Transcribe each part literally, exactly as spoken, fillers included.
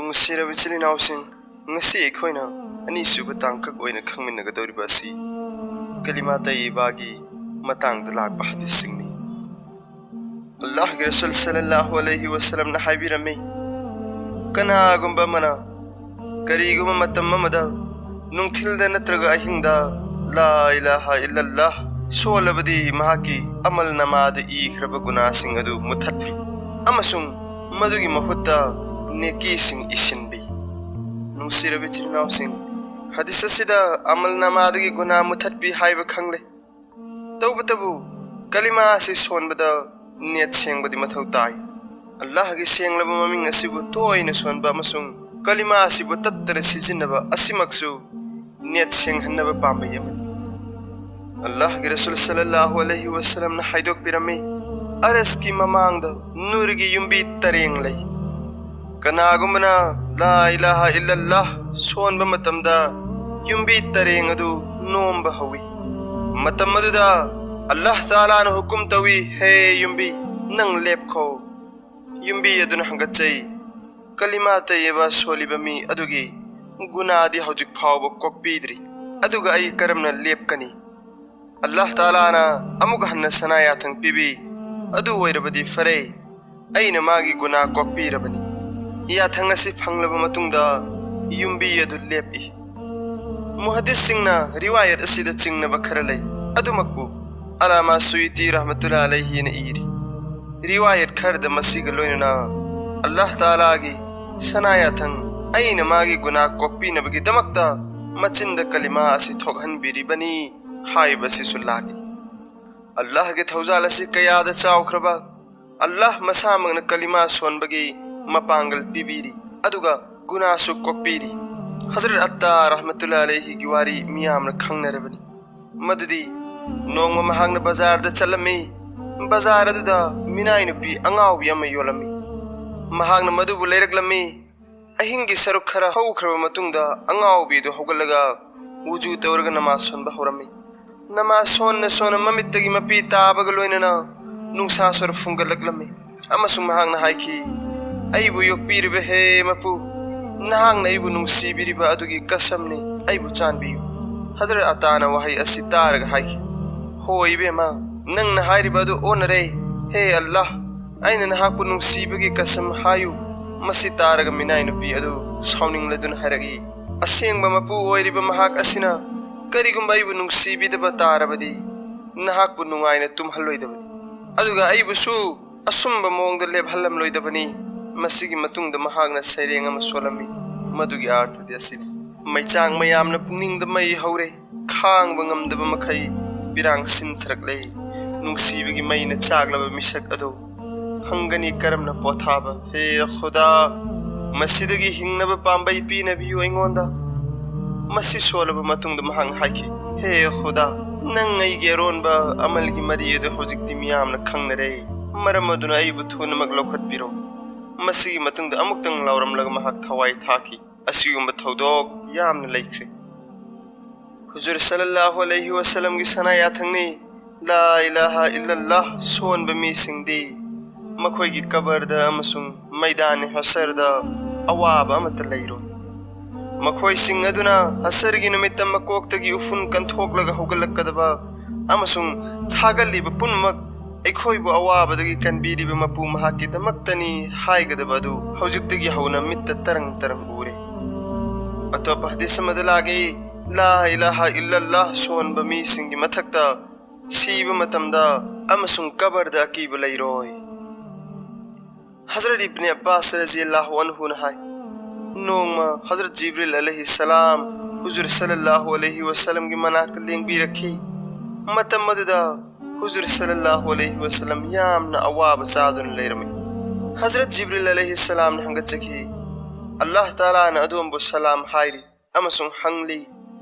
ꯅꯨꯡꯁꯤꯔꯕ ꯏꯆꯤꯜ ꯏꯅꯥꯎꯁꯤꯡ, ꯉꯁꯤ ꯑꯩꯈꯣꯏꯅ ꯑꯅꯤꯁꯨꯕ ꯇꯥꯡꯀꯛ ꯑꯣꯏꯅ ꯈꯪꯃꯤꯟꯅꯒꯗꯧꯔꯤꯕ ꯑꯁꯤ ꯀꯂꯤꯃꯥ ꯇꯌꯤꯕꯥꯒꯤ ꯃꯇꯥꯡꯗ ꯂꯥꯛꯄ ꯍꯗꯤꯁꯁꯤꯡꯅꯤ꯫ ꯑꯜꯂꯥꯍꯒꯤ ꯔꯁꯨꯜ ꯁꯜꯂꯜꯂꯥꯍꯨ ꯑꯂꯩꯍꯤ ꯋꯁꯜꯂꯝꯅ ꯍꯥꯏꯕꯤꯔꯝꯃꯤ, ꯀꯅꯥꯒꯨꯝꯕ ꯑꯃꯅ ꯀꯔꯤꯒꯨꯝꯕ ꯃꯇꯝ ꯑꯃꯗ ꯅꯨꯡꯊꯤꯜꯗ ꯅꯠꯇ꯭ꯔꯒ ꯑꯍꯤꯡꯗ ꯂꯥ ꯏꯂꯥꯍ ꯏꯜꯂꯜꯂꯥꯍ ꯁꯣꯜꯂꯕꯗꯤ ꯃꯍꯥꯛꯀꯤ ꯑꯃꯜ ꯅꯃꯥꯗ ꯏꯈ꯭ꯔꯕ ꯒꯨꯅꯥꯁꯤꯡ ꯑꯗꯨ ꯃꯨꯊꯠꯄꯤ ꯑꯃꯁꯨꯡ ꯃꯗꯨꯒꯤ ꯃꯍꯨꯠꯇ ꯅꯦꯀꯤꯁꯤꯡ ꯏꯁꯤꯟꯕꯤ꯫ ꯅꯨꯡꯁꯤꯔꯕ ꯏꯆꯤꯜ ꯏꯅꯥꯎꯁꯤꯡ, ꯍꯗꯤꯁ ꯑꯁꯤꯗ ꯑꯃꯜ ꯅꯃꯥꯗꯒꯤ ꯒꯨꯅꯥ ꯃꯨꯊꯠꯄꯤ ꯍꯥꯏꯕ ꯈꯪꯂꯦ꯫ ꯇꯧꯕꯇꯕꯨ ꯀꯂꯤꯃꯥ ꯑꯁꯤ ꯁꯣꯟꯕꯗ ꯅꯦꯠ ꯁꯦꯡꯕꯗꯤ ꯃꯊꯧ ꯇꯥꯏ꯫ ꯑꯜꯂꯥꯍꯒꯤ ꯁꯦꯡꯂꯕ ꯃꯃꯤꯡ ꯑꯁꯤꯕꯨ ꯇꯣꯏꯅ ꯁꯣꯟꯕ ꯑꯃꯁꯨꯡ ꯀꯂꯤꯃꯥ ꯑꯁꯤꯕꯨ ꯇꯠꯇꯅ ꯁꯤꯖꯤꯟꯅꯕ ꯑꯁꯤꯃꯛꯁꯨ ꯅꯦꯠ ꯁꯦꯡꯍꯟꯅꯕ ꯄꯥꯝꯕꯩ ꯑꯃꯅꯤ꯫ ꯑꯜꯂꯥꯍꯒꯤ ꯔꯁꯨꯜ ꯁꯜꯂꯜꯂꯥꯍꯨ ꯑꯂꯩꯍꯤ ꯋꯁꯜꯂꯝꯅ ꯍꯥꯏꯗꯣꯛꯄꯤꯔꯝꯃꯤ, ꯑꯔꯁꯀꯤ ꯃꯃꯥꯡꯗ ꯅꯨꯔꯒꯤ ꯌꯨꯝꯕꯤ ꯇꯔꯦꯡ ꯂꯩ꯫ ꯀꯅꯥꯒꯨꯝꯕꯅ ꯂꯥ ꯏꯂꯥꯍ ꯏꯜꯂꯜꯂꯥꯍ ꯁꯣꯟꯕ ꯃꯇꯝꯗ ꯌꯨꯝꯕꯤ ꯇꯔꯦꯡ ꯑꯗꯨ ꯅꯣꯝꯕ ꯍꯧꯏ꯫ ꯃꯇꯝ ꯑꯗꯨꯗ ꯑꯜꯂꯥꯍ ꯇꯥꯂꯥꯅ ꯍꯨꯀꯨꯝ ꯇꯧꯏ, ꯍꯦ ꯌꯨꯝꯕꯤ, ꯅꯪ ꯂꯦꯞꯈꯣ꯫ ꯌꯨꯝꯕꯤ ꯑꯗꯨꯅ ꯍꯪꯒꯠꯆꯩ, ꯀꯂꯤꯃꯥ ꯇꯌꯤꯕꯥ ꯁꯣꯜꯂꯤꯕ ꯃꯤ ꯑꯗꯨꯒꯤ ꯒꯨꯅꯥꯗꯤ ꯍꯧꯖꯤꯛ ꯐꯥꯎꯕ ꯀꯣꯛꯄꯤꯗ꯭ꯔꯤ, ꯑꯗꯨꯒ ꯑꯩ ꯀꯔꯝꯅ ꯂꯦꯞꯀꯅꯤ? ꯑꯜꯂꯥꯍ ꯇꯥꯂꯥꯅ ꯑꯃꯨꯛ ꯍꯟꯅ ꯁꯅꯥ ꯌꯥꯊꯪ ꯄꯤꯕꯤ, ꯑꯗꯨ ꯑꯣꯏꯔꯕꯗꯤ ꯐꯔꯦ, ꯑꯩꯅ ꯃꯥꯒꯤ ꯒꯨꯅꯥ ꯀꯣꯛꯄꯤꯔꯕꯅꯤ꯫ ꯌꯥꯊꯪ ꯑꯁꯤ ꯐꯪꯂꯕ ꯃꯇꯨꯡꯗ ꯌꯨꯝꯕꯤ ꯑꯗꯨ ꯂꯦꯞꯄꯤ꯫ ꯃꯨꯍꯗꯤꯁꯁꯤꯡꯅ ꯔꯤꯋꯥꯌꯠ ꯑꯁꯤꯗ ꯆꯤꯡꯅꯕ ꯈꯔ ꯂꯩ, ꯑꯗꯨꯃꯛꯄꯨ ꯑꯂꯥꯃꯥ ꯁꯨꯌꯨꯇꯤ ꯔꯍꯃꯇꯨꯜꯂꯥ ꯑꯂꯩꯍꯤꯅ ꯏꯔꯤ꯫ ꯔꯤꯋꯥꯌꯠ ꯈꯔꯗ ꯃꯁꯤꯒ ꯂꯣꯏꯅꯅ ꯑꯜꯂꯥꯍ ꯇꯥꯂꯥꯒꯤ ꯁꯅꯥ ꯌꯥꯊꯪ, ꯑꯩꯅ ꯃꯥꯒꯤ ꯒꯨꯅꯥ ꯀꯣꯛꯄꯤꯅꯕꯒꯤꯗꯃꯛꯇ ꯃꯆꯤꯟꯗ ꯀꯂꯤꯃꯥ ꯑꯁꯤ ꯊꯣꯛꯍꯟꯕꯤꯔꯤꯕꯅꯤ ꯍꯥꯏꯕꯁꯤꯁꯨ ꯂꯥꯛꯏ꯫ ꯑꯜꯂꯥꯍꯒꯤ ꯊꯧꯖꯥꯜ ꯑꯁꯤ ꯀꯌꯥꯗ ꯆꯥꯎꯈ꯭ꯔꯕ! ꯑꯜꯂꯥꯍ ꯃꯁꯥꯃꯛꯅ ꯀꯂꯤꯃꯥ ꯁꯣꯟꯕꯒꯤ ꯃꯄꯥꯡꯒꯜ ꯄꯤꯕꯤꯔꯤ, ꯑꯗꯨꯒ ꯒꯨꯅꯥꯁꯨ ꯀꯣꯛꯄꯤꯔꯤ꯫ ꯍꯖꯔꯠ ꯑꯠꯇꯥ ꯔꯍꯃꯇꯨꯜꯂꯥ ꯑꯂꯩꯍꯤꯒꯤ ꯋꯥꯔꯤ ꯃꯤꯌꯥꯝꯅ ꯈꯪꯅꯔꯕꯅꯤ꯫ ꯃꯗꯨꯗꯤ ꯅꯣꯡꯃ ꯃꯍꯥꯛꯅ ꯕꯖꯥꯔꯗ ꯆꯠꯂꯝꯃꯤ꯫ ꯕꯖꯥꯔ ꯑꯗꯨꯗ ꯃꯤꯅꯥꯏ ꯅꯨꯄꯤ ꯑꯉꯥꯎꯕꯤ ꯑꯃ ꯌꯣꯜꯂꯝꯃꯤ꯫ ꯃꯍꯥꯛꯅ ꯃꯗꯨꯕꯨ ꯂꯩꯔꯛꯂꯝꯃꯤ꯫ ꯑꯍꯤꯡꯒꯤ ꯁꯔꯨꯛ ꯈꯔ ꯍꯧꯈ꯭ꯔꯕ ꯃꯇꯨꯡꯗ ꯑꯉꯥꯎꯕꯤꯗꯨ ꯍꯧꯒꯠꯂꯒ ꯋꯨꯖꯨ ꯇꯧꯔꯒ ꯅꯃꯥꯖ ꯁꯣꯟꯕ ꯍꯧꯔꯝꯃꯤ꯫ ꯅꯃꯥꯖ ꯁꯣꯟꯅ ꯁꯣꯟꯅ ꯃꯃꯤꯠꯇꯒꯤ ꯃꯄꯤ ꯇꯥꯕꯒ ꯂꯣꯏꯅꯅ ꯅꯨꯡꯁꯥ ꯁ꯭ꯋꯔ ꯐꯨꯡꯒꯠꯂꯛꯂꯝꯃꯤ ꯑꯃꯁꯨꯡ ꯃꯍꯥꯛꯅ ꯍꯥꯏꯈꯤ, "ꯑꯩꯕꯨ ꯌꯣꯛꯄꯤꯔꯤꯕ ꯍꯦ ꯃꯄꯨ, ꯅꯍꯥꯛꯅ ꯑꯩꯕꯨ ꯅꯨꯡꯁꯤꯕꯤꯔꯤꯕ ꯑꯗꯨꯒꯤ ꯀꯁꯝꯅꯤ, ꯑꯩꯕꯨ ꯆꯥꯟꯕꯤꯌꯨ꯫ ꯍꯖꯔꯠ ꯑꯇꯥꯅ ꯋꯥꯍꯩ ꯑꯁꯤ ꯇꯥꯔꯒ ꯍꯥꯏꯈꯤ, "ꯍꯣꯏ ꯏꯕꯦꯝꯃ, ꯅꯪꯅ ꯍꯥꯏꯔꯤꯕ ꯑꯗꯨ ꯑꯣꯟꯅꯔꯦ꯫ ꯍꯦ ꯑꯜꯂꯥꯍ, ꯑꯩꯅ ꯅꯍꯥꯛꯄꯨ ꯅꯨꯡꯁꯤꯕꯒꯤ ꯀꯁꯝ ꯍꯥꯏꯌꯨ꯫" ꯃꯁꯤ ꯇꯥꯔꯒ ꯃꯤꯅꯥꯏ ꯅꯨꯄꯤ ꯑꯗꯨ ꯁꯥꯎꯅꯤꯡꯂꯗꯨꯅ ꯍꯥꯏꯔꯛꯏ, "ꯑꯁꯦꯡꯕ ꯃꯄꯨ ꯑꯣꯏꯔꯤꯕ ꯃꯍꯥꯛ ꯑꯁꯤꯅ ꯀꯔꯤꯒꯨꯝꯕ ꯑꯩꯕꯨ ꯅꯨꯡꯁꯤꯕꯤꯗꯕ ꯇꯥꯔꯕꯗꯤ ꯅꯍꯥꯛꯄꯨ ꯅꯨꯡꯉꯥꯏꯅ ꯇꯨꯝꯍꯜꯂꯣꯏꯗꯕꯅꯤ, ꯑꯗꯨꯒ ꯑꯩꯕꯨꯁꯨ ꯑꯁꯨꯝꯕ ꯃꯑꯣꯡꯗ ꯂꯦꯞꯍꯜꯂꯝꯂꯣꯏꯗꯕꯅꯤ꯫" ꯃꯁꯤꯒꯤ ꯃꯇꯨꯡꯗ ꯃꯍꯥꯛꯅ ꯁꯩꯔꯦꯡ ꯑꯃ ꯁꯣꯜꯂꯝꯃꯤ꯫ ꯃꯗꯨꯒꯤ ꯑꯥꯔꯊꯗꯤ ꯑꯁꯤꯅꯤ: "ꯃꯩꯆꯥꯛ ꯃꯌꯥꯝꯅ ꯄꯨꯛꯅꯤꯡꯗ ꯃꯩ ꯍꯧꯔꯦ, ꯈꯥꯡꯕ ꯉꯝꯗꯕ ꯃꯈꯩ ꯄꯤꯔꯥꯡ ꯁꯤꯟꯊꯔꯛꯂꯦ, ꯅꯨꯡꯁꯤꯕꯒꯤ ꯃꯩꯅ ꯆꯥꯛꯂꯕ ꯃꯤꯁꯛ ꯑꯗꯨ ꯐꯪꯒꯅꯤ ꯀꯔꯝꯅ ꯄꯣꯊꯥꯕ? ꯍꯦ ꯈꯨꯗꯥ, ꯃꯁꯤꯗꯒꯤ ꯍꯤꯡꯅꯕ ꯄꯥꯝꯕꯩ ꯄꯤꯅꯕꯤꯌꯨ ꯑꯩꯉꯣꯟꯗ꯫" ꯃꯁꯤ ꯁꯣꯜꯂꯕ ꯃꯇꯨꯡꯗ ꯃꯍꯥꯛꯅ ꯍꯥꯏꯈꯤ, "ꯍꯦ ꯈꯨꯗꯥ, ꯅꯪ ꯑꯩꯒꯤ ꯑꯔꯣꯟꯕ ꯑꯃꯜꯒꯤ ꯃꯔꯤ ꯑꯗꯨ ꯍꯧꯖꯤꯛꯇꯤ ꯃꯤꯌꯥꯝꯅ ꯈꯪꯅꯔꯦ, ꯃꯔꯝ ꯑꯗꯨꯅ ꯑꯩꯕꯨ ꯊꯨꯅꯃꯛ ꯂꯧꯈꯠꯄꯤꯔꯣ꯫" ꯃꯁꯤꯒꯤ ꯃꯇꯨꯡꯗ ꯑꯃꯨꯛꯇꯪ ꯂꯥꯎꯔꯝꯂꯒ ꯃꯍꯥꯛ ꯊꯋꯥꯏ ꯊꯥꯈꯤ꯫ ꯑꯁꯤꯒꯨꯝꯕ ꯊꯧꯗꯣꯛ ꯌꯥꯝꯅ ꯂꯩꯈ꯭ꯔꯦ꯫ ꯍꯨꯖꯨꯔ ꯁꯜꯂꯜꯂꯥꯍꯨ ꯑꯂꯩꯍꯤ ꯋꯥꯁꯜꯂꯝꯒꯤ ꯁꯅꯥ ꯌꯥꯊꯪꯅꯤ, "ꯂꯥ ꯏꯂꯥꯍ ꯏꯜꯂꯜꯂꯥꯍ ꯁꯣꯟꯕ ꯃꯤꯁꯤꯡꯗꯤ ꯃꯈꯣꯏꯒꯤ ꯀꯕꯔꯗ ꯑꯃꯁꯨꯡ ꯃꯩꯗꯥꯟ ꯍꯁꯔꯗ ꯑꯋꯥꯕ ꯑꯃꯠꯇ ꯂꯩꯔꯣꯏ꯫ ꯃꯈꯣꯏꯁꯤꯡ ꯑꯗꯨꯅ ꯍꯁꯔꯒꯤ ꯅꯨꯃꯤꯠꯇ ꯃꯀꯣꯛꯇꯒꯤ ꯎꯐꯨꯟ ꯀꯟꯊꯣꯛꯂꯒ ꯍꯧꯒꯠꯂꯛꯀꯗꯕ ꯑꯃꯁꯨꯡ ꯊꯥꯒꯠꯂꯤꯕ ꯄꯨꯝꯅꯃꯛ ꯑꯩꯈꯣꯏꯕꯨ ꯑꯋꯥꯕꯗꯒꯤ ꯀꯟꯕꯤꯔꯤꯕ ꯃꯄꯨ ꯃꯍꯥꯛꯀꯤꯗꯃꯛꯇꯅꯤ ꯍꯥꯏꯒꯗꯕ ꯑꯗꯨ ꯍꯧꯖꯤꯛꯇꯒꯤ ꯍꯧꯅ ꯃꯤꯠꯇ ꯇꯔꯪ ꯇꯔꯪ ꯎꯔꯦ꯫" ꯑꯇꯣꯞꯄ ꯍꯗꯤꯁ ꯑꯃꯗ ꯂꯥꯛꯏ, "ꯂꯥ ꯏꯂꯥꯍ ꯏꯜꯂꯜꯂꯥꯍ ꯁꯣꯟꯕ ꯃꯤꯁꯤꯡꯒꯤ ꯃꯊꯛꯇ ꯁꯤꯕ ꯃꯇꯝꯗ ꯑꯃꯁꯨꯡ ꯀꯕꯔꯗ ꯑꯀꯤꯕ ꯂꯩꯔꯣꯏ꯫" ꯍꯖꯔꯠ ꯏꯕꯅꯦ ꯑꯕꯥꯁ ꯔꯖꯤꯌꯜꯂꯥꯍꯨ ꯑꯟꯍꯨꯅ ꯍꯥꯏ, ꯅꯣꯡꯃ ꯍꯖꯔꯠ ꯖꯤꯕ꯭ꯔꯤꯜ ꯑꯂꯩꯍꯤ ꯁꯂꯥꯝ ꯍꯨꯖꯨꯔ ꯁꯜꯂꯜꯂꯥꯍꯨ ꯑꯂꯩꯍꯤ ꯋꯥꯁꯜꯂꯝꯒꯤ ꯃꯅꯥꯛꯇ ꯂꯦꯡꯕꯤꯔꯛꯈꯤ꯫ ꯃꯇꯝ ꯑꯗꯨꯗ ꯍꯨꯖꯨꯔ ꯁꯜꯂꯜꯂꯥꯍꯨ ꯑꯂꯩꯍꯤ ꯋꯥꯁꯜꯂꯝ ꯌꯥꯝꯅ ꯑꯋꯥꯕ ꯆꯥꯗꯨꯅ ꯂꯩꯔꯝꯃꯤ꯫ ꯍꯖꯔꯠ ꯖꯤꯕ꯭ꯔꯤꯜ ꯑꯂꯩꯍꯤ ꯁꯂꯥꯝꯅ ꯍꯪꯒꯠꯆꯈꯤ, "ꯑꯜꯂꯥꯍ ꯇꯥꯂꯥꯅ ꯑꯗꯣꯝꯕꯨ ꯁꯂꯥꯝ ꯍꯥꯏꯔꯤ ꯑꯃꯁꯨꯡ ꯍꯪꯂꯤ,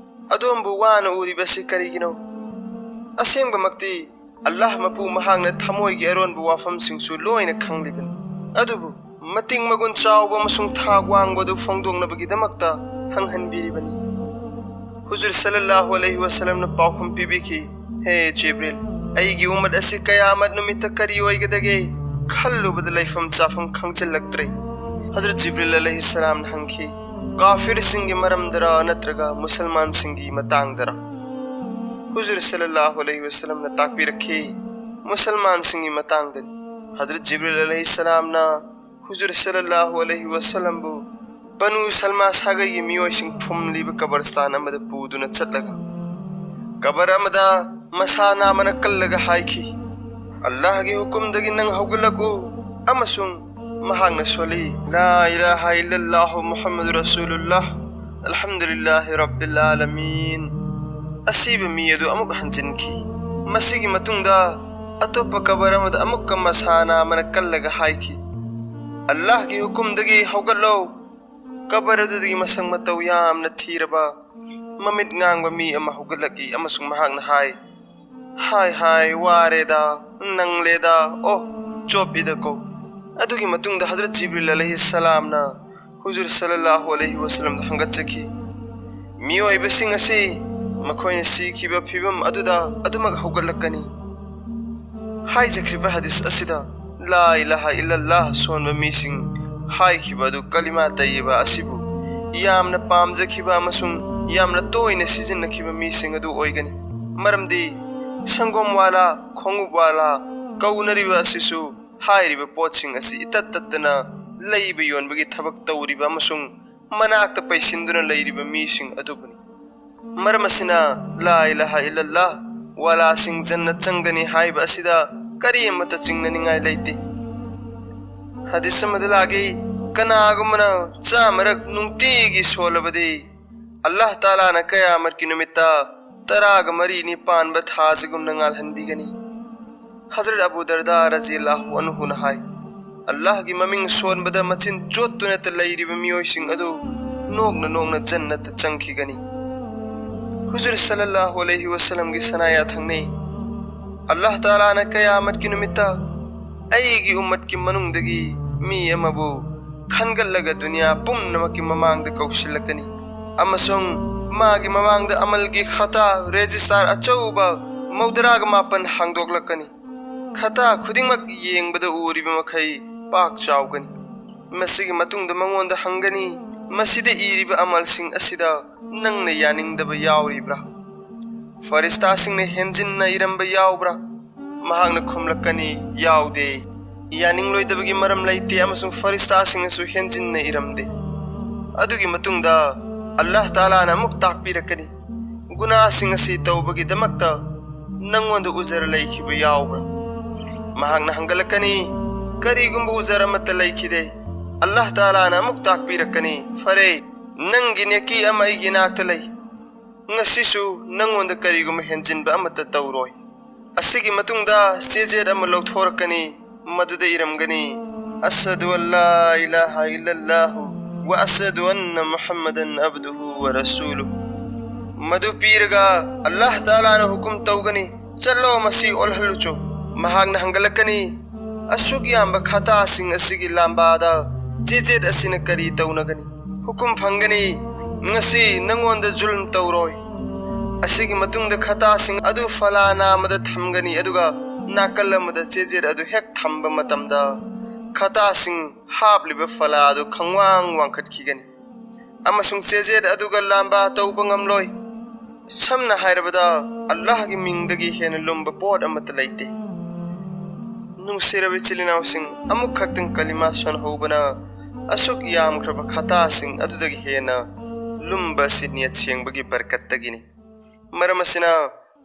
ꯑꯗꯣꯝꯕꯨ ꯋꯥꯅ ꯎꯔꯤꯕꯁꯤ ꯀꯔꯤꯒꯤꯅꯣ?" ꯑꯁꯦꯡꯕꯃꯛꯇꯤ ꯑꯜꯂꯥꯍ ꯃꯄꯨ ꯃꯍꯥꯛꯅ ꯊꯃꯣꯏꯒꯤ ꯑꯔꯣꯟꯕ ꯋꯥꯐꯝꯁꯤꯡꯁꯨ ꯂꯣꯏꯅ ꯈꯪꯂꯤꯕꯅꯤ, ꯑꯗꯨꯕꯨ ꯃꯇꯤꯛ ꯃꯒꯨꯟ ꯆꯥꯎꯕ ꯑꯃꯁꯨꯡ ꯊꯥꯛ ꯋꯥꯡꯕ ꯑꯗꯨ ꯐꯣꯡꯗꯣꯛꯅꯕꯒꯤꯗꯃꯛꯇ ꯍꯪꯍꯟꯕꯤꯔꯤꯕꯅꯤ꯫ ꯍꯨꯖꯨꯔ ꯁꯜꯂꯜꯂꯥꯍꯨ ꯑꯂꯩꯍꯤ ꯋꯥꯁꯜꯂꯝꯅ ꯄꯥꯎꯈꯨꯝ ꯄꯤꯕꯤꯈꯤ, "ꯍꯦ ꯖꯤꯕ꯭ꯔꯤꯜ, ꯑꯩꯒꯤ ꯎꯃꯠ ꯑꯁꯤ ꯀꯌꯥꯃꯠ ꯅꯨꯃꯤꯠꯇ ꯀꯔꯤ ꯑꯣꯏꯒꯗꯒꯦ ꯈꯜꯂꯨꯕꯗ ꯂꯩꯐꯝ ꯆꯥꯐꯝ ꯈꯪꯖꯤꯜꯂꯛꯇ꯭ꯔꯦ꯫ ꯍꯖꯔꯠ ꯖꯤꯕ꯭ꯔꯤꯜ ꯑꯂꯩꯍꯤꯁꯁꯂꯥꯝꯅ ꯍꯪꯈꯤ, "ꯀꯥꯐꯤꯔꯁꯤꯡꯒꯤ ꯃꯔꯝꯗꯔ ꯅꯠꯇ꯭ꯔꯒ ꯃꯨꯁꯜꯃꯥꯟꯁꯤꯡꯒꯤ ꯃꯇꯥꯡꯗꯔ?" ꯍꯨꯖꯨꯔ ꯁꯜꯂꯜꯂꯥꯍꯨ ꯑꯂꯩꯍꯤ ꯋꯁꯜꯂꯝꯅ ꯇꯥꯛꯄꯤꯔꯛꯈꯤ, "ꯃꯨꯁꯜꯃꯥꯟꯁꯤꯡꯒꯤ ꯃꯇꯥꯡꯗꯅꯤ꯫" ꯍꯖꯔꯠ ꯖꯤꯕ꯭ꯔꯤꯜ ꯑꯂꯩꯍꯤꯁꯁꯂꯥꯝꯅ ꯍꯨꯖꯨꯔ ꯁꯜꯂꯜꯂꯥꯍꯨ ꯑꯂꯩꯍꯤ ꯋꯁꯜꯂꯝꯕꯨ ꯕꯅꯨ ꯁꯜꯃꯥ ꯁꯥꯒꯩꯒꯤ ꯃꯤꯑꯣꯏꯁꯤꯡ ꯐꯨꯝꯂꯤꯕ ꯀꯕꯔꯁꯇꯥꯟ ꯑꯃꯗ ꯄꯨꯗꯨꯅ ꯆꯠꯂꯒ ꯀꯕꯔ ꯑꯃꯗ ꯃꯁꯥ ꯅꯥꯃꯅ ꯀꯜꯂꯒ ꯍꯥꯏꯈꯤ, "ꯑꯜꯂꯥꯍꯒꯤ ꯍꯨꯀꯨꯝꯗꯒꯤ ꯅꯪ ꯍꯧꯒꯠꯂꯛꯎ," ꯑꯃꯁꯨꯡ ꯃꯍꯥꯛꯅ ꯁꯣꯜꯂꯤ, "ꯂꯥ ꯏꯂꯥꯍ ꯏꯜꯂꯜꯂꯥꯍꯨ ꯃꯨꯍꯝꯃꯗꯨ ꯔꯁꯨꯂꯨꯜꯂꯥꯍ, ꯑꯜꯍꯝꯗꯨꯂꯤꯜꯂꯥꯍꯤ ꯔꯕꯤꯜ ꯑꯥꯂꯃꯤꯟ," ꯑꯁꯤꯕ ꯃꯤ ꯑꯗꯨ ꯑꯃꯨꯛ ꯍꯟꯖꯤꯟꯈꯤ꯫ ꯃꯁꯤꯒꯤ ꯃꯇꯨꯡꯗ ꯑꯇꯣꯞꯄ ꯀꯕꯔ ꯑꯃꯗ ꯑꯃꯨꯛꯀ ꯃꯁꯥ ꯅꯥꯃꯅ ꯀꯜꯂꯒ ꯍꯥꯏꯈꯤ, "ꯑꯜꯂꯥꯍꯒꯤ ꯍꯨꯀꯨꯝꯗꯒꯤ ꯍꯧꯒꯠꯂꯣ꯫" ꯀꯕꯔ ꯑꯗꯨꯗꯒꯤ ꯃꯁꯛ ꯃꯇꯧ ꯌꯥꯝꯅ ꯊꯤꯔꯕ, ꯃꯃꯤꯠ ꯉꯥꯡꯕ ꯃꯤ ꯑꯃ ꯍꯧꯒꯠꯂꯛꯏ ꯑꯃꯁꯨꯡ ꯃꯍꯥꯛꯅ ꯍꯥꯏ, "ꯍꯥꯏ ꯍꯥꯏ, ꯋꯥꯔꯦꯗ, ꯅꯪꯂꯦꯗ, ꯑꯣ, ꯆꯣꯞꯄꯤꯗꯀꯣ꯫" ꯑꯗꯨꯒꯤ ꯃꯇꯨꯡꯗ ꯍꯖꯔꯠ ꯖꯤꯕ꯭ꯔꯤꯜ ꯑꯂꯩꯍꯤ ꯁꯂꯥꯝꯅ ꯍꯨꯖꯨꯔ ꯁꯜꯂꯜꯂꯥꯍꯨ ꯑꯂꯩꯍꯤ ꯋꯁꯜꯂꯝꯗ ꯍꯪꯒꯠꯆꯈꯤ, "ꯃꯤꯑꯣꯏꯕꯁꯤꯡ ꯑꯁꯤ ꯃꯈꯣꯏꯅ ꯁꯤꯈꯤꯕ ꯐꯤꯕꯝ ꯑꯗꯨꯗ ꯑꯗꯨꯃꯛ ꯍꯧꯒꯠꯂꯛꯀꯅꯤ?" ꯍꯥꯏꯖꯈ꯭ꯔꯤꯕ ꯍꯗꯤꯁ ꯑꯁꯤꯗ ꯂꯥ ꯏꯂꯥꯍ ꯏꯜꯂꯜꯂꯥꯍ ꯁꯣꯟꯕ ꯃꯤꯁꯤꯡ ꯍꯥꯏꯈꯤꯕ ꯑꯗꯨ ꯀꯂꯤꯃꯥ ꯇꯩꯌꯤꯕ ꯑꯁꯤꯕꯨ ꯌꯥꯝꯅ ꯄꯥꯝꯖꯈꯤꯕ ꯑꯃꯁꯨꯡ ꯌꯥꯝꯅ ꯇꯣꯏꯅ ꯁꯤꯖꯤꯟꯅꯈꯤꯕ ꯃꯤꯁꯤꯡ ꯑꯗꯨ ꯑꯣꯏꯒꯅꯤ꯫ ꯃꯔꯝꯗꯤ ꯁꯪꯒꯣꯝ ꯋꯥꯂꯥ, ꯈꯣꯡꯎꯞ ꯋꯥꯂꯥ ꯀꯧꯅꯔꯤꯕ ꯑꯁꯤꯁꯨ ꯍꯥꯏꯔꯤꯕ ꯄꯣꯠꯁꯤꯡ ꯑꯁꯤ ꯏꯇꯠ ꯇꯠꯇꯅ ꯂꯩꯕ ꯌꯣꯟꯕꯒꯤ ꯊꯕꯛ ꯇꯧꯔꯤꯕ ꯑꯃꯁꯨꯡ ꯃꯅꯥꯛꯇ ꯄꯩꯁꯤꯟꯗꯨꯅ ꯂꯩꯔꯤꯕ ꯃꯤꯁꯤꯡ ꯑꯗꯨꯕꯨꯅꯤ꯫ ꯃꯔꯝ ꯑꯁꯤꯅ ꯂꯥ ꯏꯂꯥꯍ ꯏꯜꯂꯜꯂꯥꯍ ꯋꯥꯂꯥꯁꯤꯡ ꯖꯟꯅꯠ ꯆꯪꯒꯅꯤ ꯍꯥꯏꯕ ꯑꯁꯤꯗ ꯀꯔꯤ ꯑꯃꯠꯇ ꯆꯤꯡꯅꯅꯤꯡꯉꯥꯏ ꯂꯩꯇꯦ꯫ ꯍꯗꯤꯁ ꯑꯃꯗ ꯂꯥꯛꯏ, "ꯀꯅꯥꯒꯨꯝꯕꯅ ꯆꯥꯃꯔꯛ ꯅꯨꯡꯇꯤꯒꯤ ꯁꯣꯜꯂꯕꯗꯤ ꯑꯜꯂꯥꯍ ꯇꯥꯂꯥꯅ ꯀꯌꯥꯃꯠꯀꯤ ꯅꯨꯃꯤꯠꯇ ꯇꯔꯥꯒ ꯃꯔꯤꯅꯤ ꯄꯥꯟꯕ ꯊꯥꯁꯤꯒꯨꯝꯅ ꯉꯥꯜꯍꯟꯕꯤꯒꯅꯤ꯫" ꯍꯖꯔꯠ ꯑꯕꯨ ꯗꯔꯗꯥ ꯔꯖꯤꯌꯜꯂꯥꯍꯨ ꯑꯟꯍꯨꯅ ꯍꯥꯏ, "ꯑꯜꯂꯥꯍꯒꯤ ꯃꯃꯤꯡ ꯁꯣꯟꯕꯗ ꯃꯆꯤꯟ ꯆꯣꯠꯇꯨꯅꯇ ꯂꯩꯔꯤꯕ ꯃꯤꯑꯣꯏꯁꯤꯡ ꯑꯗꯨ ꯅꯣꯛꯅ ꯅꯣꯛꯅ ꯖꯟꯅꯠꯇ ꯆꯪꯈꯤꯒꯅꯤ꯫" ꯍꯨꯖꯨꯔ ꯁꯜꯂꯜꯂꯥꯍꯨ ꯑꯂꯩꯍꯤ ꯋꯁꯜꯂꯝꯒꯤ ꯁꯅꯥ ꯌꯥꯊꯪꯅꯤ꯫ ꯑꯜꯂꯥꯍ ꯇꯥꯂꯥꯅ ꯀꯌꯥꯃꯠꯀꯤ ꯅꯨꯃꯤꯠꯇ ꯑꯩꯒꯤ ꯎꯝꯃꯠꯀꯤ ꯃꯅꯨꯡꯗꯒꯤ ꯃꯤ ꯑꯃꯕꯨ ꯈꯟꯒꯠꯂꯒ ꯗꯨꯅꯤꯌꯥ ꯄꯨꯝꯅꯃꯛꯀꯤ ꯃꯃꯥꯡꯗ ꯀꯧꯁꯤꯜꯂꯛꯀꯅꯤ ꯑꯃꯁꯨꯡ ꯃꯥꯒꯤ ꯃꯃꯥꯡꯗ ꯑꯃꯜꯒꯤ ꯈꯇꯥ ꯔꯦꯖꯤꯁꯇꯥꯔ ꯑꯆꯧꯕ ꯃꯧꯗ꯭ꯔꯥꯒ ꯃꯥꯄꯟ ꯍꯥꯡꯗꯣꯛꯂꯛꯀꯅꯤ꯫ ꯈꯇꯥ ꯈꯨꯗꯤꯡꯃꯛ ꯌꯦꯡꯕꯗ ꯎꯔꯤꯕ ꯃꯈꯩ ꯄꯥꯛ ꯆꯥꯎꯒꯅꯤ꯫ ꯃꯁꯤꯒꯤ ꯃꯇꯨꯡꯗ ꯃꯉꯣꯟꯗ ꯍꯪꯒꯅꯤ, "ꯃꯁꯤꯗ ꯏꯔꯤꯕ ꯑꯃꯜꯁꯤꯡ ꯑꯁꯤꯗ ꯅꯪꯅ ꯌꯥꯅꯤꯡꯗꯕ ꯌꯥꯎꯔꯤꯕ꯭ꯔꯥ? ꯐꯔꯤꯁꯇꯥꯁꯤꯡꯅ ꯍꯦꯟꯖꯤꯟꯅ ꯏꯔꯝꯕ ꯌꯥꯎꯕ꯭ꯔꯥ?" ꯃꯍꯥꯛꯅ ꯈꯨꯝꯂꯛꯀꯅꯤ, "ꯌꯥꯎꯗꯦ꯫ ꯌꯥꯅꯤꯡꯂꯣꯏꯗꯕꯒꯤ ꯃꯔꯝ ꯂꯩꯇꯦ, ꯑꯃꯁꯨꯡ ꯐꯔꯤꯁꯇꯥꯁꯤꯡꯅꯁꯨ ꯍꯦꯟꯖꯤꯟꯅ ꯏꯔꯝꯗꯦ꯫" ꯑꯗꯨꯒꯤ ꯃꯇꯨꯡꯗ ꯑꯜꯂꯥꯍ ꯇꯥꯂꯥꯅ ꯑꯃꯨꯛ ꯇꯥꯛꯄꯤꯔꯛꯀꯅꯤ, "ꯒꯨꯅꯥꯁꯤꯡ ꯑꯁꯤ ꯇꯧꯕꯒꯤꯗꯃꯛꯇ ꯅꯪꯉꯣꯟꯗ ꯎꯖꯔ ꯂꯩꯈꯤꯕ ꯌꯥꯎꯕ꯭ꯔꯥ?" ꯃꯍꯥꯛꯅ ꯍꯪꯒꯠꯂꯛꯀꯅꯤ, "ꯀꯔꯤꯒꯨꯝꯕ ꯎꯖꯔ ꯑꯃꯠꯇ ꯂꯩꯈꯤꯗꯦ꯫" ꯑꯜꯂꯥꯍ ꯇꯥꯂꯥꯅ ꯑꯃꯨꯛ ꯇꯥꯛꯄꯤꯔꯛꯀꯅꯤ, "ꯐꯔꯦ, ꯅꯪꯒꯤ ꯅꯦꯀꯤ ꯑꯃ ꯑꯩꯒꯤ ꯏꯅꯥꯛꯇ ꯂꯩ꯫ ꯉꯁꯤꯁꯨ ꯅꯪꯉꯣꯟꯗ ꯀꯔꯤꯒꯨꯝꯕ ꯍꯦꯟꯖꯤꯟꯕ ꯑꯃꯠꯇ ꯇꯧꯔꯣꯏ꯫" ꯑꯁꯤꯒꯤ ꯃꯇꯨꯡꯗ ꯆꯦꯖꯦꯠ ꯑꯃ ꯂꯧꯊꯣꯔꯛꯀꯅꯤ, ꯃꯗꯨꯗ ꯏꯔꯝꯒꯅꯤ, "ꯑꯁꯍꯗꯨ ꯑꯜꯂꯥ ꯏꯂꯥꯍ ꯏꯜꯂꯜꯂꯥꯍꯨ ꯋ ꯑꯁꯍꯗꯨ ꯑꯟꯅ ꯃꯨꯍꯝꯃꯗꯟ ꯑꯕꯗꯨꯍꯨ ꯋ ꯔꯁꯨꯂꯨ꯫" ꯃꯗꯨ ꯄꯤꯔꯒ ꯑꯜꯂꯥꯍ ꯇꯥꯂꯥꯅ ꯍꯨꯀꯨꯝ ꯇꯧꯒꯅꯤ, "ꯆꯠꯂꯣ, ꯃꯁꯤ ꯑꯣꯜꯍꯜꯂꯨꯆꯣ꯫" ꯃꯍꯥꯛꯅ ꯍꯪꯒꯠꯂꯛꯀꯅꯤ, "ꯑꯁꯨꯛ ꯌꯥꯝꯕ ꯈꯇꯥꯁꯤꯡ ꯑꯁꯤꯒꯤ ꯂꯥꯝꯕꯥꯗ ꯆꯦꯖꯦꯠ ꯑꯁꯤꯅ ꯀꯔꯤ ꯇꯧꯅꯒꯅꯤ?" ꯍꯨꯀꯨꯝ ꯐꯪꯒꯅꯤ, "ꯉꯁꯤ ꯅꯪꯉꯣꯟꯗ ꯖꯨꯜꯝ ꯇꯧꯔꯣꯏ꯫" ꯑꯁꯤꯒꯤ ꯃꯇꯨꯡꯗ ꯈꯇꯥꯁꯤꯡ ꯑꯗꯨ ꯐꯂꯥꯅ ꯑꯃꯗ ꯊꯝꯒꯅꯤ, ꯑꯗꯨꯒ ꯅꯥꯀꯜ ꯑꯃꯗ ꯆꯦꯖꯦꯠ ꯑꯗꯨ ꯍꯦꯛ ꯊꯝꯕ ꯃꯇꯝꯗ ꯈꯇꯥꯁꯤꯡ ꯍꯥꯞꯂꯤꯕ ꯐꯂꯥ ꯑꯗꯨ ꯈꯪꯋꯥꯡ ꯋꯥꯡꯈꯠꯈꯤꯒꯅꯤ, ꯑꯃꯁꯨꯡ ꯆꯦꯖꯦꯠ ꯑꯗꯨꯒ ꯂꯥꯝꯕꯥ ꯇꯧꯕ ꯉꯝꯂꯣꯏ꯫ ꯁꯝꯅ ꯍꯥꯏꯔꯕꯗ, ꯑꯜꯂꯥꯍꯒꯤ ꯃꯤꯡꯗꯒꯤ ꯍꯦꯟꯅ ꯂꯨꯝꯕ ꯄꯣꯠ ꯑꯃꯠꯇ ꯂꯩꯇꯦ꯫ ꯅꯨꯡꯁꯤꯔꯕ ꯏꯆꯤꯜ ꯏꯅꯥꯎꯁꯤꯡ, ꯑꯃꯨꯛ ꯈꯛꯇꯪ ꯀꯂꯤꯃꯥ ꯁꯣꯟꯍꯧꯕꯅ ꯑꯁꯨꯛ ꯌꯥꯝꯈ꯭ꯔꯕ ꯈꯇꯥꯁꯤꯡ ꯑꯗꯨꯗꯒꯤ ꯍꯦꯟꯅ ꯂꯨꯝꯕ ꯑꯁꯤ ꯅꯤꯌꯠ ꯁꯦꯡꯕꯒꯤ ꯕꯔꯀꯠꯇꯒꯤꯅꯤ꯫ ꯃꯔꯝ ꯑꯁꯤꯅ,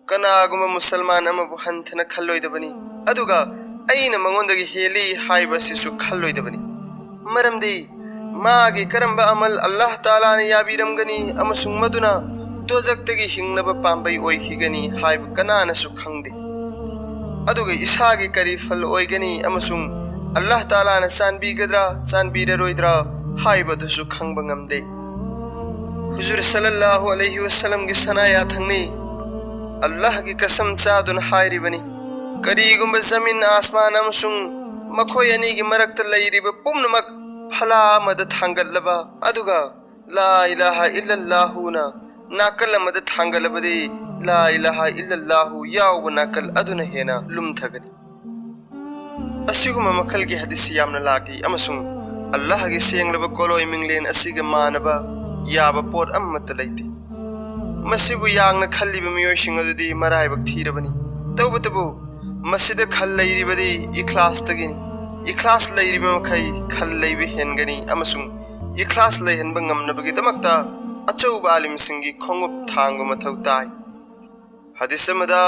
ꯀꯅꯥꯒꯨꯝꯕ ꯃꯨꯁꯜꯃꯥꯟ ꯑꯃꯕꯨ ꯍꯟꯊꯅ ꯈꯜꯂꯣꯏꯗꯕꯅꯤ, ꯑꯗꯨꯒ "ꯑꯩꯅ ꯃꯉꯣꯟꯗꯒꯤ ꯍꯦꯜꯂꯤ" ꯍꯥꯏꯕ ꯑꯁꯤꯁꯨ ꯈꯜꯂꯣꯏꯗꯕꯅꯤ꯫ ꯃꯔꯝꯗꯤ ꯃꯥꯒꯤ ꯀꯔꯝꯕ ꯑꯃꯜ ꯑꯜꯂꯥꯍ ꯇꯥꯂꯥꯅ ꯌꯥꯕꯤꯔꯝꯒꯅꯤ ꯑꯃꯁꯨꯡ ꯃꯗꯨꯅ ꯗꯣꯖꯛꯇꯒꯤ ꯍꯤꯡꯅꯕ ꯄꯥꯝꯕꯩ ꯑꯣꯏꯈꯤꯒꯅꯤ ꯍꯥꯏꯕ ꯀꯅꯥꯅꯁꯨ ꯈꯪꯗꯦ꯫ ꯑꯗꯨꯒ ꯏꯁꯥꯒꯤ ꯀꯔꯤ ꯐꯜ ꯑꯣꯏꯒꯅꯤ ꯑꯃꯁꯨꯡ ꯑꯜꯂꯥꯍ ꯇꯥꯂꯥꯅ ꯆꯥꯟꯕꯤꯒꯗ꯭ꯔꯥ, ꯆꯥꯟꯕꯤꯔꯔꯣꯏꯗ꯭ꯔꯥ ꯍꯥꯏꯕꯗꯨꯁꯨ ꯈꯪꯕ ꯉꯝꯗꯦ꯫ ꯍꯨꯖꯨꯔ ꯁꯜꯂꯜꯂꯥꯍꯨ ꯑꯂꯩꯍꯤ ꯋꯁꯜꯂꯝꯒꯤ ꯁꯅꯥ ꯌꯥꯊꯪꯅꯤ꯫ ꯑꯜꯂꯥꯍꯒꯤ ꯀꯁꯝ ꯆꯥꯗꯨꯅ ꯍꯥꯏꯔꯤꯕꯅꯤ, "ꯀꯔꯤꯒꯨꯝꯕ ꯖꯃꯤꯟ ꯑꯥꯁꯃꯥꯟ ꯑꯃꯁꯨꯡ ꯃꯈꯣꯏ ꯑꯅꯤꯒꯤ ꯃꯔꯛꯇ ꯂꯩꯔꯤꯕ ꯄꯨꯝꯅꯃꯛ ꯐꯂꯥ ꯑꯃꯗ ꯊꯥꯡꯒꯠꯂꯕ, ꯑꯗꯨꯒ ꯂꯥ ꯏꯂꯥꯍ ꯏꯜꯂꯜꯂꯥꯍꯨꯅ ꯅꯥꯀꯜ ꯑꯃꯗ ꯊꯥꯡꯒꯠꯂꯕꯗꯤ, ꯂꯥ ꯏꯂꯥꯍ ꯏꯜꯂꯜꯂꯥꯍꯨ ꯌꯥꯎꯕ ꯅꯥꯀꯜ ꯑꯗꯨꯅ ꯍꯦꯟꯅ ꯂꯨꯝꯊꯒꯅꯤ꯫" ꯑꯁꯤꯒꯨꯝꯕ ꯃꯈꯜꯒꯤ ꯍꯗꯤꯁ ꯌꯥꯝꯅ ꯂꯥꯛꯏ, ꯑꯃꯁꯨꯡ ꯑꯜꯂꯥꯍꯒꯤ ꯁꯦꯡꯂꯕ ꯀꯣꯂꯣꯏ ꯃꯤꯡꯂꯦꯟ ꯑꯁꯤꯒ ꯃꯥꯟꯅꯕ ꯌꯥꯕ ꯄꯣꯠ ꯑꯃꯠꯇ ꯂꯩꯇꯦ꯫ ꯃꯁꯤꯕꯨ ꯌꯥꯡꯅ ꯈꯜꯂꯤꯕ ꯃꯤꯑꯣꯏꯁꯤꯡ ꯑꯗꯨꯗꯤ ꯃꯔꯥꯏꯕꯛ ꯊꯤꯔꯕꯅꯤ꯫ ꯇꯧꯕꯇꯕꯨ ꯃꯁꯤꯗ ꯈꯜ ꯂꯩꯔꯤꯕꯗꯤ ꯏꯈ꯭ꯂꯥꯁꯇꯒꯤꯅꯤ꯫ ꯏꯈ꯭ꯂꯥꯁ ꯂꯩꯔꯤꯕ ꯃꯈꯩ ꯈꯜ ꯂꯩꯕ ꯍꯦꯟꯒꯅꯤ ꯑꯃꯁꯨꯡ ꯏꯈ꯭ꯂꯥꯁ ꯂꯩꯍꯟꯕ ꯉꯝꯅꯕꯒꯤꯗꯃꯛꯇ ꯑꯆꯧꯕ ꯑꯥꯂꯤꯝꯁꯤꯡꯒꯤ ꯈꯣꯡꯎꯞ ꯊꯥꯡꯕ ꯃꯊꯧ ꯇꯥꯏ꯫ ꯍꯗꯤꯁ ꯑꯃꯗ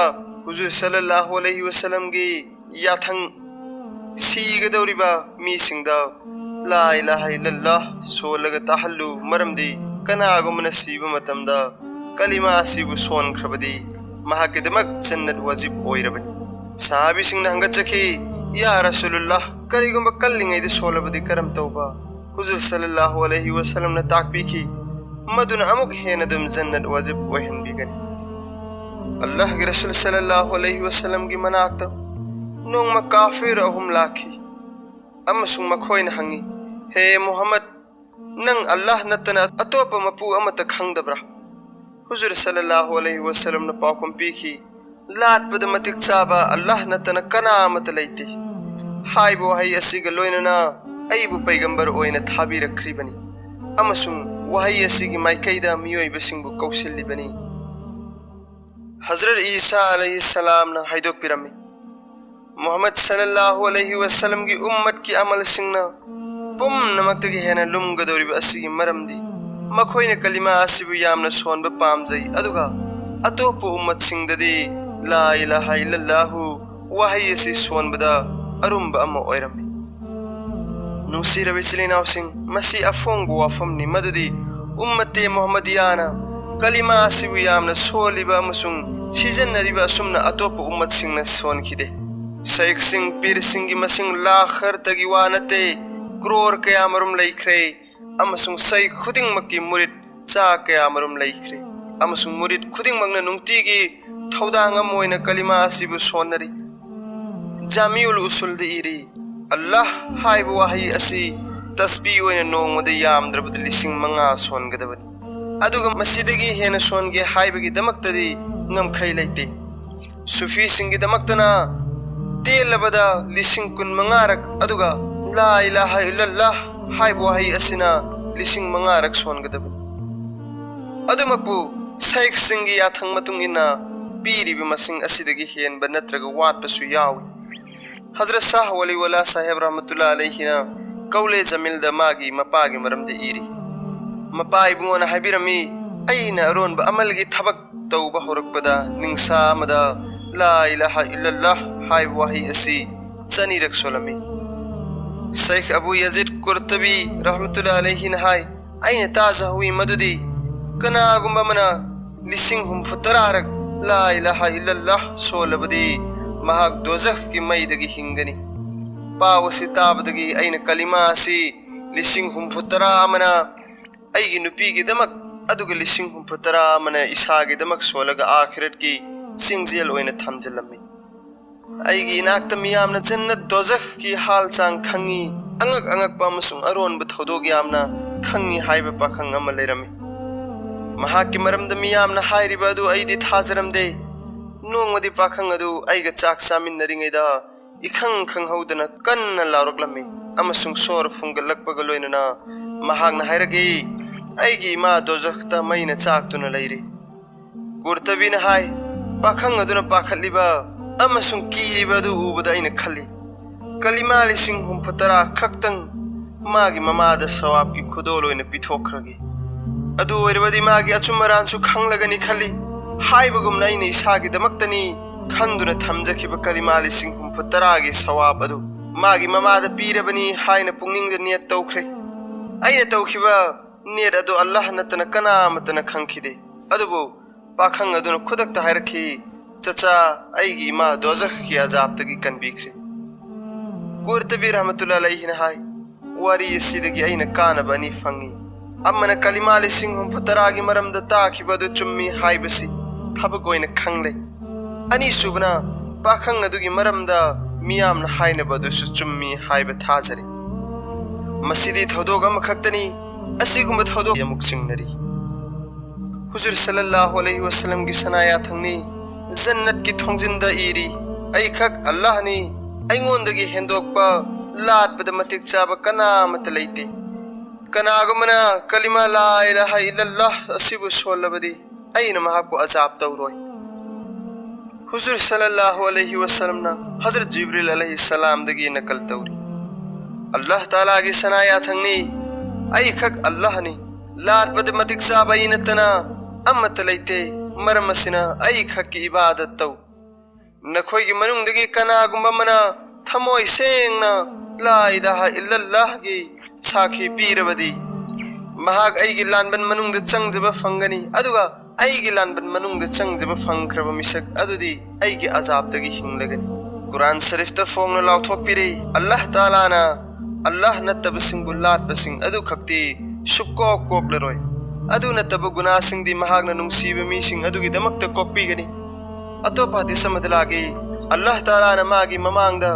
ꯍꯨꯖꯨꯔ ꯁꯜꯂꯜꯂꯥꯍꯨ ꯑꯂꯩꯍꯤ ꯋꯁꯜꯂꯝꯒꯤ ꯌꯥꯊꯪ ꯁꯤꯒꯗꯧꯔꯤꯕ ꯃꯤꯁꯤꯡꯗ "ꯂꯥ ꯏꯂꯥꯍ ꯏꯜꯂꯜꯂꯥꯍ" ꯁꯣꯜꯂꯒ ꯇꯥꯍꯜꯂꯨ, ꯃꯔꯝꯗꯤ ꯀꯅꯥꯒꯨꯝꯕꯅ ꯁꯤꯕ ꯃꯇꯝꯗ ꯀꯂꯤꯃꯥ ꯑꯁꯤꯕꯨ ꯁꯣꯟꯈ꯭ꯔꯕꯗꯤ ꯃꯍꯥꯛꯀꯤꯗꯃꯛ ꯖꯟꯅꯠ ꯋꯥꯖꯤꯕ ꯑꯣꯏꯔꯕꯅꯤ꯫ ꯁꯍꯥꯕꯤꯁꯤꯡꯅ ꯍꯪꯒꯠꯆꯈꯤ, "ꯌꯥ ꯔꯁꯨꯂꯨꯜꯂꯥꯍ, ꯀꯔꯤꯒꯨꯝꯕ ꯀꯜꯂꯤꯉꯩꯗ ꯁꯣꯜꯂꯕꯗꯤ ꯀꯔꯝ ꯇꯧꯕ?" ꯍꯨꯖꯨꯔ ꯁꯜꯂꯜꯂꯥꯍꯨ ꯑꯂꯩꯍꯤ ꯋꯁꯜꯂꯝꯅ ꯇꯥꯛꯄꯤꯈꯤ, "ꯃꯗꯨꯅ ꯑꯃꯨꯛ ꯍꯦꯟꯅ ꯑꯗꯨꯝ ꯖꯟꯅꯠ ꯋꯥꯖꯤꯕ ꯑꯣꯏꯍꯟꯕꯤꯒꯅꯤ"꯫ ꯑꯜꯂꯥꯍꯒꯤ ꯔꯁꯨꯜ ꯁꯜꯂꯜꯂꯥꯍꯨ ꯑꯂꯩꯍꯤ ꯋꯁꯜꯂꯝꯒꯤ ꯃꯅꯥꯛꯇ ꯅꯣꯡꯃ ꯀꯥꯐꯤꯔ ꯑꯍꯨꯝ ꯂꯥꯛꯈꯤ ꯑꯃꯁꯨꯡ ꯃꯈꯣꯏꯅ ꯍꯪꯉꯤ, "ꯍꯦ ꯃꯨꯍꯝꯃꯗ, ꯅꯪ ꯑꯜꯂꯥꯍ ꯅꯠꯇꯅ ꯑꯇꯣꯞꯄ ꯃꯄꯨ ꯑꯃꯠꯇ ꯈꯪꯗꯕ꯭ꯔꯥ?" ꯍꯨꯖꯨꯔ ꯁꯜꯂꯜꯂꯥꯍꯨ ꯑꯂꯩꯍꯤ ꯋꯁꯜꯂꯝꯅ ꯄꯥꯎꯈꯨꯝ ꯄꯤꯈꯤ, "ꯂꯥꯠꯄꯗ ꯃꯇꯤꯛ ꯆꯥꯕ ꯑꯜꯂꯥꯍ ꯅꯠꯇꯅ ꯀꯅꯥ ꯑꯃꯠꯇ ꯂꯩꯇꯦ꯫ ꯍꯥꯏꯕ ꯋꯥꯍꯩ ꯑꯁꯤꯒ ꯂꯣꯏꯅꯅ ꯑꯩꯕꯨ ꯄꯩꯒꯝꯕꯔ ꯑꯣꯏꯅ ꯊꯥꯕꯤꯔꯛꯈ꯭ꯔꯤꯕꯅꯤ ꯑꯃꯁꯨꯡ ꯋꯥꯍꯩ ꯑꯁꯤꯒꯤ ꯃꯥꯏꯀꯩꯗ ꯃꯤꯑꯣꯏꯕꯁꯤꯡꯕꯨ ꯀꯧꯁꯤꯜꯂꯤꯕꯅꯤ"꯫ ꯍꯖꯔꯠ ꯏꯁꯥ ꯑꯂꯩꯍꯤ ꯁꯂꯥꯝꯅ ꯍꯥꯏꯗꯣꯛꯄꯤꯔꯝꯃꯤ, ꯃꯨꯍꯝꯃꯗ ꯁꯜꯂꯜꯂꯥꯍꯨ ꯑꯂꯩꯍꯤ ꯋꯁꯜꯂꯝꯒꯤ ꯎꯝꯃꯠꯀꯤ ꯑꯃꯜꯁꯤꯡꯅ ꯄꯨꯝꯅꯃꯛꯇꯒꯤ ꯍꯦꯟꯅ ꯂꯨꯝꯒꯗꯧꯔꯤꯕ ꯑꯁꯤꯒꯤ ꯃꯔꯝꯗꯤ ꯃꯈꯣꯏꯅ ꯀꯂꯤꯃꯥ ꯑꯁꯤꯕꯨ ꯌꯥꯝꯅ ꯁꯣꯟꯕ ꯄꯥꯝꯖꯩ, ꯑꯗꯨꯒ ꯑꯇꯣꯞꯄ ꯎꯝꯃꯠꯁꯤꯡꯗꯗꯤ "ꯂꯥ ꯏꯂꯥꯍ ꯏꯜꯂꯜꯂꯥꯍꯨ" ꯋꯥꯍꯩ ꯑꯁꯤ ꯁꯣꯟꯕꯗ ꯑꯔꯨꯝꯕ ꯑꯃ ꯑꯣꯏꯔꯝꯃꯤ꯫ ꯅꯨꯡꯁꯤꯔꯕ ꯏꯆꯤꯜ ꯏꯅꯥꯎꯁꯤꯡ, ꯃꯁꯤ ꯑꯐꯣꯡꯕ ꯋꯥꯐꯝꯅꯤ, ꯃꯗꯨꯗꯤ ꯎꯝꯃꯠꯇꯦ ꯃꯨꯍꯝꯃꯗꯤꯌꯥꯅ ꯀꯂꯤꯃꯥ ꯑꯁꯤꯕꯨ ꯌꯥꯝꯅ ꯁꯣꯜꯂꯤꯕ ꯑꯃꯁꯨꯡ ꯁꯤꯖꯤꯟꯅꯔꯤꯕ ꯑꯁꯨꯝꯅ ꯑꯇꯣꯞꯄ ꯎꯝꯃꯠꯁꯤꯡꯅ ꯁꯣꯟꯈꯤꯗꯦ꯫ ꯁꯩꯈꯁꯤꯡ, ꯄꯤꯔꯁꯤꯡꯒꯤ ꯃꯁꯤꯡ ꯂꯥꯈ ꯈꯔꯇꯒꯤ ꯋꯥ ꯅꯠꯇꯦ, ꯀ꯭ꯔꯣꯔ ꯀꯌꯥꯃꯔꯨꯝ ꯂꯩꯈ꯭ꯔꯦ, ꯑꯃꯁꯨꯡ ꯁꯩꯈ ꯈꯨꯗꯤꯡꯃꯛꯀꯤ ꯃꯨꯔꯤꯗ ꯆꯥ ꯀꯌꯥꯃꯔꯨꯝ ꯂꯩꯈ꯭ꯔꯦ, ꯑꯃꯁꯨꯡ ꯃꯨꯔꯤꯗ ꯈꯨꯗꯤꯡꯃꯛꯅ ꯅꯨꯡꯇꯤꯒꯤ ꯊꯧꯗꯥꯡ ꯑꯃ ꯑꯣꯏꯅ ꯀꯂꯤꯃꯥ ꯑꯁꯤꯕꯨ ꯁꯣꯟꯅꯔꯤ꯫ ꯖꯥꯃꯤꯎꯜ ꯎꯁꯨꯜꯗ ꯏꯔꯤ, "ꯑꯜꯂꯥꯍ ꯍꯥꯏꯕ ꯋꯥꯍꯩ ꯑꯁꯤ ꯇꯁꯕꯤ ꯑꯣꯏꯅ ꯅꯣꯡꯃꯗ ꯌꯥꯝꯗ꯭ꯔꯕꯗ ꯂꯤꯁꯤꯡ ꯃꯉꯥ ꯁꯣꯟꯒꯗꯕꯅꯤ, ꯑꯗꯨꯒ ꯃꯁꯤꯗꯒꯤ ꯍꯦꯟꯅ ꯁꯣꯟꯒꯦ ꯍꯥꯏꯕꯒꯤꯗꯃꯛꯇꯗꯤ ꯉꯝꯈꯩ ꯂꯩꯇꯦ꯫ ꯁꯨꯐꯤꯁꯤꯡꯒꯤꯗꯃꯛꯇꯅ ꯇꯦꯜꯂꯕꯗ ꯂꯤꯁꯤꯡ ꯀꯨꯟ ꯃꯉꯥꯔꯛ, ꯑꯗꯨꯒ ꯂꯥ ꯏꯂꯥꯍ ꯏꯜꯂꯜꯂꯥꯍ" ꯍꯥꯏꯕ ꯋꯥꯍꯩ ꯑꯁꯤꯅ ꯂꯤꯁꯤꯡ ꯃꯉꯥꯔꯛ ꯁꯣꯟꯒꯗꯕꯅꯤ꯫ ꯑꯗꯨꯃꯛꯄꯨ ꯁꯩꯈꯁꯤꯡꯒꯤ ꯌꯥꯊꯪ ꯃꯇꯨꯡ ꯏꯟꯅ ꯄꯤꯔꯤꯕ ꯃꯁꯤꯡ ꯑꯁꯤꯗꯒꯤ ꯍꯦꯟꯕ ꯅꯠꯇ꯭ꯔꯒ ꯋꯥꯠꯄꯁꯨ ꯌꯥꯎꯏ꯫ ꯍꯖꯔꯠ ꯁꯥꯍ ꯋꯥꯂꯤ ꯋꯥꯂꯥ ꯁꯥꯍꯦꯕ ꯔꯍꯃꯇꯨꯜꯂꯥ ꯑꯂꯩꯍꯤꯅ ꯀꯧꯂꯦ ꯖꯃꯤꯜꯗ ꯃꯥꯒꯤ ꯃꯄꯥꯒꯤ ꯃꯔꯝꯗ ꯏꯔꯤ, "ꯃꯄꯥ ꯏꯕꯨꯡꯉꯣꯅ ꯍꯥꯏꯕꯤꯔꯝꯃꯤ, ꯑꯩꯅ ꯑꯔꯣꯟꯕ ꯑꯃꯜꯒꯤ ꯊꯕꯛ ꯇꯧꯕ ꯍꯧꯔꯛꯄꯗ ꯅꯤꯡꯁꯥ ꯑꯃꯗ ꯂꯥ ꯏꯂꯥꯍ ꯏꯜꯂꯜꯂꯥꯍ ꯍꯥꯏꯕ ꯋꯥꯍꯩ ꯑꯁꯤ ꯆꯅꯤꯔꯛ ꯁꯣꯜꯂꯝꯃꯤ"꯫ ꯁꯩꯈ ꯑꯕꯨ ꯌꯥꯖꯤꯗ ꯀꯨꯔꯇꯕꯤ ꯔꯍꯃꯇꯨꯜꯂꯥ ꯑꯂꯩꯍꯤꯅ ꯍꯥꯏ, "ꯑꯩꯅ ꯇꯥꯖꯍꯧꯏ ꯃꯗꯨꯗꯤ ꯀꯅꯥꯒꯨꯝꯕ ꯑꯃꯅ ꯂꯤꯁꯤꯡ ꯍꯨꯝꯐꯨ ꯇꯔꯥꯔꯛ ꯂꯥ ꯏꯂꯥꯍ ꯏꯜꯂꯜꯂꯥꯍ ꯁꯣꯜꯂꯕꯗꯤ ꯃꯍꯥꯛ ꯗꯣꯖꯈꯀꯤ ꯃꯩꯗꯒꯤ ꯍꯤꯡꯒꯅꯤ"꯫ ꯄꯥꯎ ꯑꯁꯤ ꯇꯥꯕꯗꯒꯤ ꯑꯩꯅ ꯀꯂꯤꯃꯥ ꯑꯁꯤ ꯂꯤꯁꯤꯡ ꯍꯨꯝꯐꯨ ꯇꯔꯥ ꯑꯃꯅ ꯑꯩꯒꯤ ꯅꯨꯄꯤꯒꯤꯗꯃꯛ, ꯑꯗꯨꯒ ꯂꯤꯁꯤꯡ ꯍꯨꯝꯐꯨ ꯇꯔꯥ ꯑꯃꯅ ꯏꯁꯥꯒꯤꯗꯃꯛ ꯁꯣꯜꯂꯒ ꯑꯥꯈꯤꯔꯠꯀꯤ ꯆꯤꯡꯖꯦꯜ ꯑꯣꯏꯅ ꯊꯝꯖꯤꯜꯂꯝꯃꯤ꯫ ꯑꯩꯒꯤ ꯏꯅꯥꯛꯇ ꯃꯤꯌꯥꯝꯅ ꯖꯟꯅꯠ ꯗꯣꯖꯈꯀꯤ ꯍꯥꯜ ꯆꯥꯡ ꯈꯪꯉꯤ, ꯑꯉꯛ ꯑꯉꯛꯄ ꯑꯃꯁꯨꯡ ꯑꯔꯣꯟꯕ ꯊꯧꯗꯣꯛ ꯌꯥꯝꯅ ꯈꯪꯉꯤ ꯍꯥꯏꯕ ꯄꯥꯈꯪ ꯑꯃ ꯂꯩꯔꯝꯃꯤ꯫ ꯃꯍꯥꯛꯀꯤ ꯃꯔꯝꯗ ꯃꯤꯌꯥꯝꯅ ꯍꯥꯏꯔꯤꯕ ꯑꯗꯨ ꯑꯩꯗꯤ ꯊꯥꯖꯔꯝꯗꯦ꯫ ꯅꯣꯡꯃꯗꯤ ꯄꯥꯈꯪ ꯑꯗꯨ ꯑꯩꯒ ꯆꯥꯛ ꯆꯥꯃꯤꯟꯅꯔꯤꯉꯩꯗ ꯏꯈꯪ ꯈꯪꯍꯧꯗꯅ ꯀꯟꯅ ꯂꯥꯎꯔꯛꯂꯝꯃꯤ ꯑꯃꯁꯨꯡ ꯁꯣꯔ ꯐꯨꯡꯒꯠꯂꯛꯄꯒ ꯂꯣꯏꯅꯅ ꯃꯍꯥꯛꯅ ꯍꯥꯏꯔꯛꯏ, "ꯑꯩꯒꯤ ꯏꯃꯥ ꯗꯣꯖꯈꯇ ꯃꯩꯅ ꯆꯥꯛꯇꯨꯅ ꯂꯩꯔꯤ"꯫ ꯀꯨꯔꯇꯕꯤꯅ ꯍꯥꯏ, ꯄꯥꯈꯪ ꯑꯗꯨꯅ ꯄꯥꯈꯠꯂꯤꯕ ꯑꯃꯁꯨꯡ ꯀꯤꯔꯤꯕ ꯑꯗꯨ ꯎꯕꯗ ꯑꯩꯅ ꯈꯜꯂꯤ, ꯀꯂꯤꯃꯥ ꯂꯤꯁꯤꯡ ꯍꯨꯝꯐꯨ ꯇꯔꯥ ꯈꯛꯇꯪ ꯃꯥꯒꯤ ꯃꯃꯥꯗ ꯁꯋꯥꯕꯀꯤ ꯈꯨꯗꯣꯜ ꯑꯣꯏꯅ ꯄꯤꯊꯣꯛꯈ꯭ꯔꯒꯦ꯫ ꯑꯗꯨ ꯑꯣꯏꯔꯕꯗꯤ ꯃꯥꯒꯤ ꯑꯆꯨꯝ ꯑꯔꯥꯟꯁꯨ ꯈꯪꯂꯒꯅꯤ ꯈꯜꯂꯤ꯫ ꯍꯥꯏꯕꯒꯨꯝꯅ ꯑꯩꯅ ꯏꯁꯥꯒꯤꯗꯃꯛꯇꯅꯤ ꯈꯟꯗꯨꯅ ꯊꯝꯖꯈꯤꯕ ꯀꯂꯤꯃꯥ ꯂꯤꯁꯤꯡ ꯍꯨꯝꯐꯨ ꯇꯔꯥꯒꯤ ꯁꯋꯥꯕ ꯑꯗꯨ ꯃꯥꯒꯤ ꯃꯃꯥꯗ ꯄꯤꯔꯕꯅꯤ ꯍꯥꯏꯅ ꯄꯨꯛꯅꯤꯡꯗ ꯅꯤꯌꯠ ꯇꯧꯈ꯭ꯔꯦ꯫ ꯑꯩꯅ ꯇꯧꯈꯤꯕ ꯅꯤꯌꯠ ꯑꯗꯨ ꯑꯜꯂꯥꯍ ꯅꯠꯇꯅ ꯀꯅꯥ ꯑꯃꯠꯇꯅ ꯈꯪꯈꯤꯗꯦ꯫ ꯑꯗꯨꯕꯨ ꯄꯥꯈꯪ ꯑꯗꯨꯅ ꯈꯨꯗꯛꯇ ꯍꯥꯏꯔꯛꯈꯤ, "ꯆꯆꯥ, ꯑꯩꯒꯤ ꯏꯃꯥ ꯗꯣꯖꯈꯀꯤ ꯑꯖꯥꯕꯇꯒꯤ ꯀꯟꯕꯤꯈ꯭ꯔꯦ"꯫ ꯀꯨꯔꯇꯕꯤ ꯔꯍꯃꯇꯨꯜꯂꯥ ꯑꯂꯩꯍꯤꯅ ꯍꯥꯏ, ꯋꯥꯔꯤ ꯑꯁꯤꯗꯒꯤ ꯑꯩꯅ ꯀꯥꯟꯅꯕ ꯑꯅꯤ ꯐꯪꯉꯤ꯫ ꯑꯃꯅ ꯀꯂꯤꯃꯥ ꯂꯤꯁꯤꯡ ꯍꯨꯝꯐꯨ ꯇꯔꯥꯒꯤ ꯃꯔꯝꯗ ꯇꯥꯈꯤꯕ ꯑꯗꯨ ꯆꯨꯝꯃꯤ ꯍꯥꯏꯕꯁꯤ ꯊꯕꯛ ꯑꯣꯏꯅ ꯈꯪꯂꯦ꯫ ꯑꯅꯤꯁꯨꯕꯅ ꯄꯥꯈꯪ ꯑꯗꯨꯒꯤ ꯃꯔꯝꯗ ꯃꯤꯌꯥꯝꯅ ꯍꯥꯏꯅꯕ ꯑꯗꯨꯁꯨ ꯆꯨꯝꯃꯤ ꯍꯥꯏꯕ ꯊꯥꯖꯔꯤ꯫ ꯃꯁꯤꯗꯤ ꯊꯧꯗꯣꯛ ꯑꯃꯈꯛꯇꯅꯤ꯫ ꯑꯁꯤꯒꯨꯝꯕ ꯊꯧꯗꯣꯛ ꯑꯃꯨꯛ ꯆꯤꯡꯅꯔꯤ꯫ ꯍꯨꯖꯨꯔ ꯁꯜꯂꯜꯂꯥꯍꯨ ꯑꯂꯩꯍꯤ ꯋꯁꯜꯂꯝꯒꯤ ꯁꯅꯥ ꯌꯥꯊꯪꯅꯤ꯫ ꯖꯟꯅꯠꯀꯤ ꯊꯣꯡꯖꯤꯟꯗ ꯏꯔꯤ, "ꯑꯩꯈꯛ ꯑꯜꯂꯥꯍꯅꯤ, ꯑꯩꯉꯣꯟꯗꯒꯤ ꯍꯦꯟꯗꯣꯛꯄ ꯂꯥꯠꯄꯗ ꯃꯇꯤꯛ ꯆꯥꯕ ꯀꯅꯥ ꯑꯃꯠꯇ ꯂꯩꯇꯦ꯫ ꯀꯅꯥꯒꯨꯝꯕꯅ ꯀꯂꯤꯃꯥ ꯂꯥ ꯏꯂꯥꯍ ꯏꯜꯂꯜꯂꯥꯍ ꯑꯁꯤꯕꯨ ꯁꯣꯜꯂꯕꯗꯤ ꯑꯩꯅ ꯃꯍꯥꯛꯄꯨ ꯑꯖꯥꯕ ꯇꯧꯔꯣꯏ꯫ ꯍꯨꯖꯨꯔ ꯁꯜꯂꯜꯂꯥꯍꯨ ꯑꯂꯩꯍꯤ ꯋꯁꯜꯂꯝꯅ ꯍꯖꯔꯠ ꯖꯤꯕ꯭ꯔꯤꯜ ꯑꯂꯩꯍꯤ ꯁꯂꯥꯝꯗꯒꯤ ꯅꯀꯜ ꯇꯧꯔꯤ꯫ ꯑꯜꯂꯥꯍ ꯇꯥꯂꯥꯒꯤ ꯁꯅꯥ ꯌꯥꯊꯪꯅꯤ, ꯑꯩꯈꯛ ꯑꯜꯂꯥꯍꯅꯤ, ꯂꯥꯠꯄꯗ ꯃꯇꯤꯛ ꯆꯥꯕ ꯑꯩ ꯅꯠꯇꯅ ꯑꯃꯠꯇ ꯂꯩꯇꯦ, ꯃꯔꯝ ꯑꯁꯤꯅ ꯑꯩꯈꯛꯀꯤ ꯏꯕꯥꯗꯠ ꯇꯧ꯫ ꯅꯈꯣꯏꯒꯤ ꯃꯅꯨꯡꯗꯒꯤ ꯀꯅꯥꯒꯨꯝꯕ ꯑꯃꯅ ꯊꯃꯣꯏ ꯁꯦꯡꯅ ꯂꯥ ꯏꯂꯥꯍ ꯏꯜꯂꯜꯂꯥꯍꯒꯤ ꯁꯥꯈꯤ ꯄꯤꯔꯕꯗꯤ, ꯃꯍꯥꯛ ꯑꯩꯒꯤ ꯂꯥꯟꯕꯟ ꯃꯅꯨꯡꯗ ꯆꯪꯖꯕ ꯐꯪꯒꯅꯤ, ꯑꯗꯨꯒ ꯑꯩꯒꯤ ꯂꯥꯟꯕꯟ ꯃꯅꯨꯡꯗ ꯆꯪꯖꯕ ꯐꯪꯈ꯭ꯔꯕ ꯃꯤꯁꯛ ꯑꯗꯨꯗꯤ ꯑꯩꯒꯤ ꯑꯖꯥꯕꯇꯒꯤ ꯍꯤꯡꯂꯒꯅꯤ꯫ ꯀꯨꯔꯥꯟ ꯁꯔꯤꯐꯇ ꯐꯣꯡꯅ ꯂꯥꯎꯊꯣꯛꯄꯤꯔꯤ, ꯑꯜꯂꯥꯍ ꯇꯥꯂꯥꯅ ꯑꯜꯂꯥꯍ ꯅꯠꯇꯕꯁꯤꯡꯕꯨ ꯂꯥꯠꯄꯁꯤꯡ ꯑꯗꯨ ꯈꯛꯇꯤ ꯁꯨꯛꯀꯣꯛ ꯀꯣꯛꯂꯔꯣꯏ꯫ ꯑꯗꯨ ꯅꯠꯇꯕ ꯒꯨꯅꯥꯁꯤꯡꯗꯤ ꯃꯍꯥꯛꯅ ꯅꯨꯡꯁꯤꯕ ꯃꯤꯁꯤꯡ ꯑꯗꯨꯒꯤꯗꯃꯛꯇ ꯀꯣꯛꯄꯤꯒꯅꯤ꯫ ꯑꯇꯣꯞꯄ ꯍꯗꯤꯁ ꯑꯃꯗ ꯂꯥꯛꯏ, ꯑꯜꯂꯥꯍ ꯇꯥꯂꯥꯅ ꯃꯥꯒꯤ ꯃꯃꯥꯡꯗ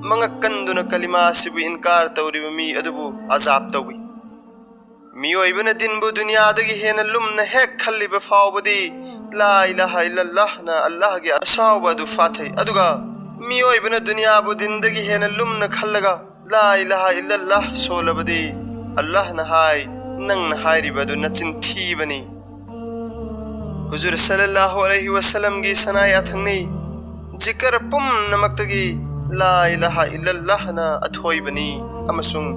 ꯃꯉꯛ ꯀꯟꯗꯨꯅ ꯀꯂꯤꯃꯥ ꯑꯁꯤꯕꯨ ꯏꯟꯀꯥꯔ ꯇꯧꯔꯤꯕ ꯃꯤ ꯑꯗꯨꯕꯨ ꯑꯖꯥꯕ ꯇꯧꯏ꯫ ꯃꯤꯑꯣꯏꯕꯅ ꯗꯤꯟꯕꯨ ꯗꯨꯅꯤꯌꯥꯗꯒꯤ ꯍꯦꯟꯅ ꯂꯨꯝꯅ ꯍꯦꯛ ꯈꯜꯂꯤꯕ ꯐꯥꯎꯕꯗꯤ ꯂꯥ ꯏꯂꯥꯍ ꯏꯜꯂꯜꯂꯥꯍꯅ ꯑꯜꯂꯥꯍꯒꯤ ꯑꯁꯥꯎꯕ ꯑꯗꯨ ꯐꯥꯊꯩ꯫ ꯑꯗꯨꯒ ꯃꯤꯑꯣꯏꯕꯅ ꯗꯨꯅꯤꯌꯥꯕꯨ ꯗꯤꯟꯗꯒꯤ ꯍꯦꯟꯅ ꯂꯨꯝꯅ ꯈꯜꯂꯒ ꯂꯥ ꯏꯂꯥꯍ ꯏꯜꯂꯜꯂꯥꯍ ꯁꯣꯜꯂꯕꯗꯤ, ꯑꯜꯂꯥꯍꯅ ꯍꯥꯏ, "ꯅꯪꯅ ꯍꯥꯏꯔꯤꯕ ꯑꯗꯨ ꯅꯆꯤꯟ ꯊꯤꯕꯅꯤ"꯫ ꯍꯨꯖꯨꯔ ꯁꯜꯂꯜꯂꯥꯍꯨ ꯑꯂꯩꯍꯤ ꯋꯁꯜꯂꯝꯒꯤ ꯁꯅꯥ ꯌꯥꯊꯪꯅꯤ, ꯖꯤꯀꯔ ꯄꯨꯝꯅꯃꯛꯇꯒꯤ ꯂꯥ ꯏꯂꯥꯍ ꯏꯜꯂꯜꯂꯥꯍꯅ ꯑꯊꯣꯏꯕꯅꯤ ꯑꯃꯁꯨꯡ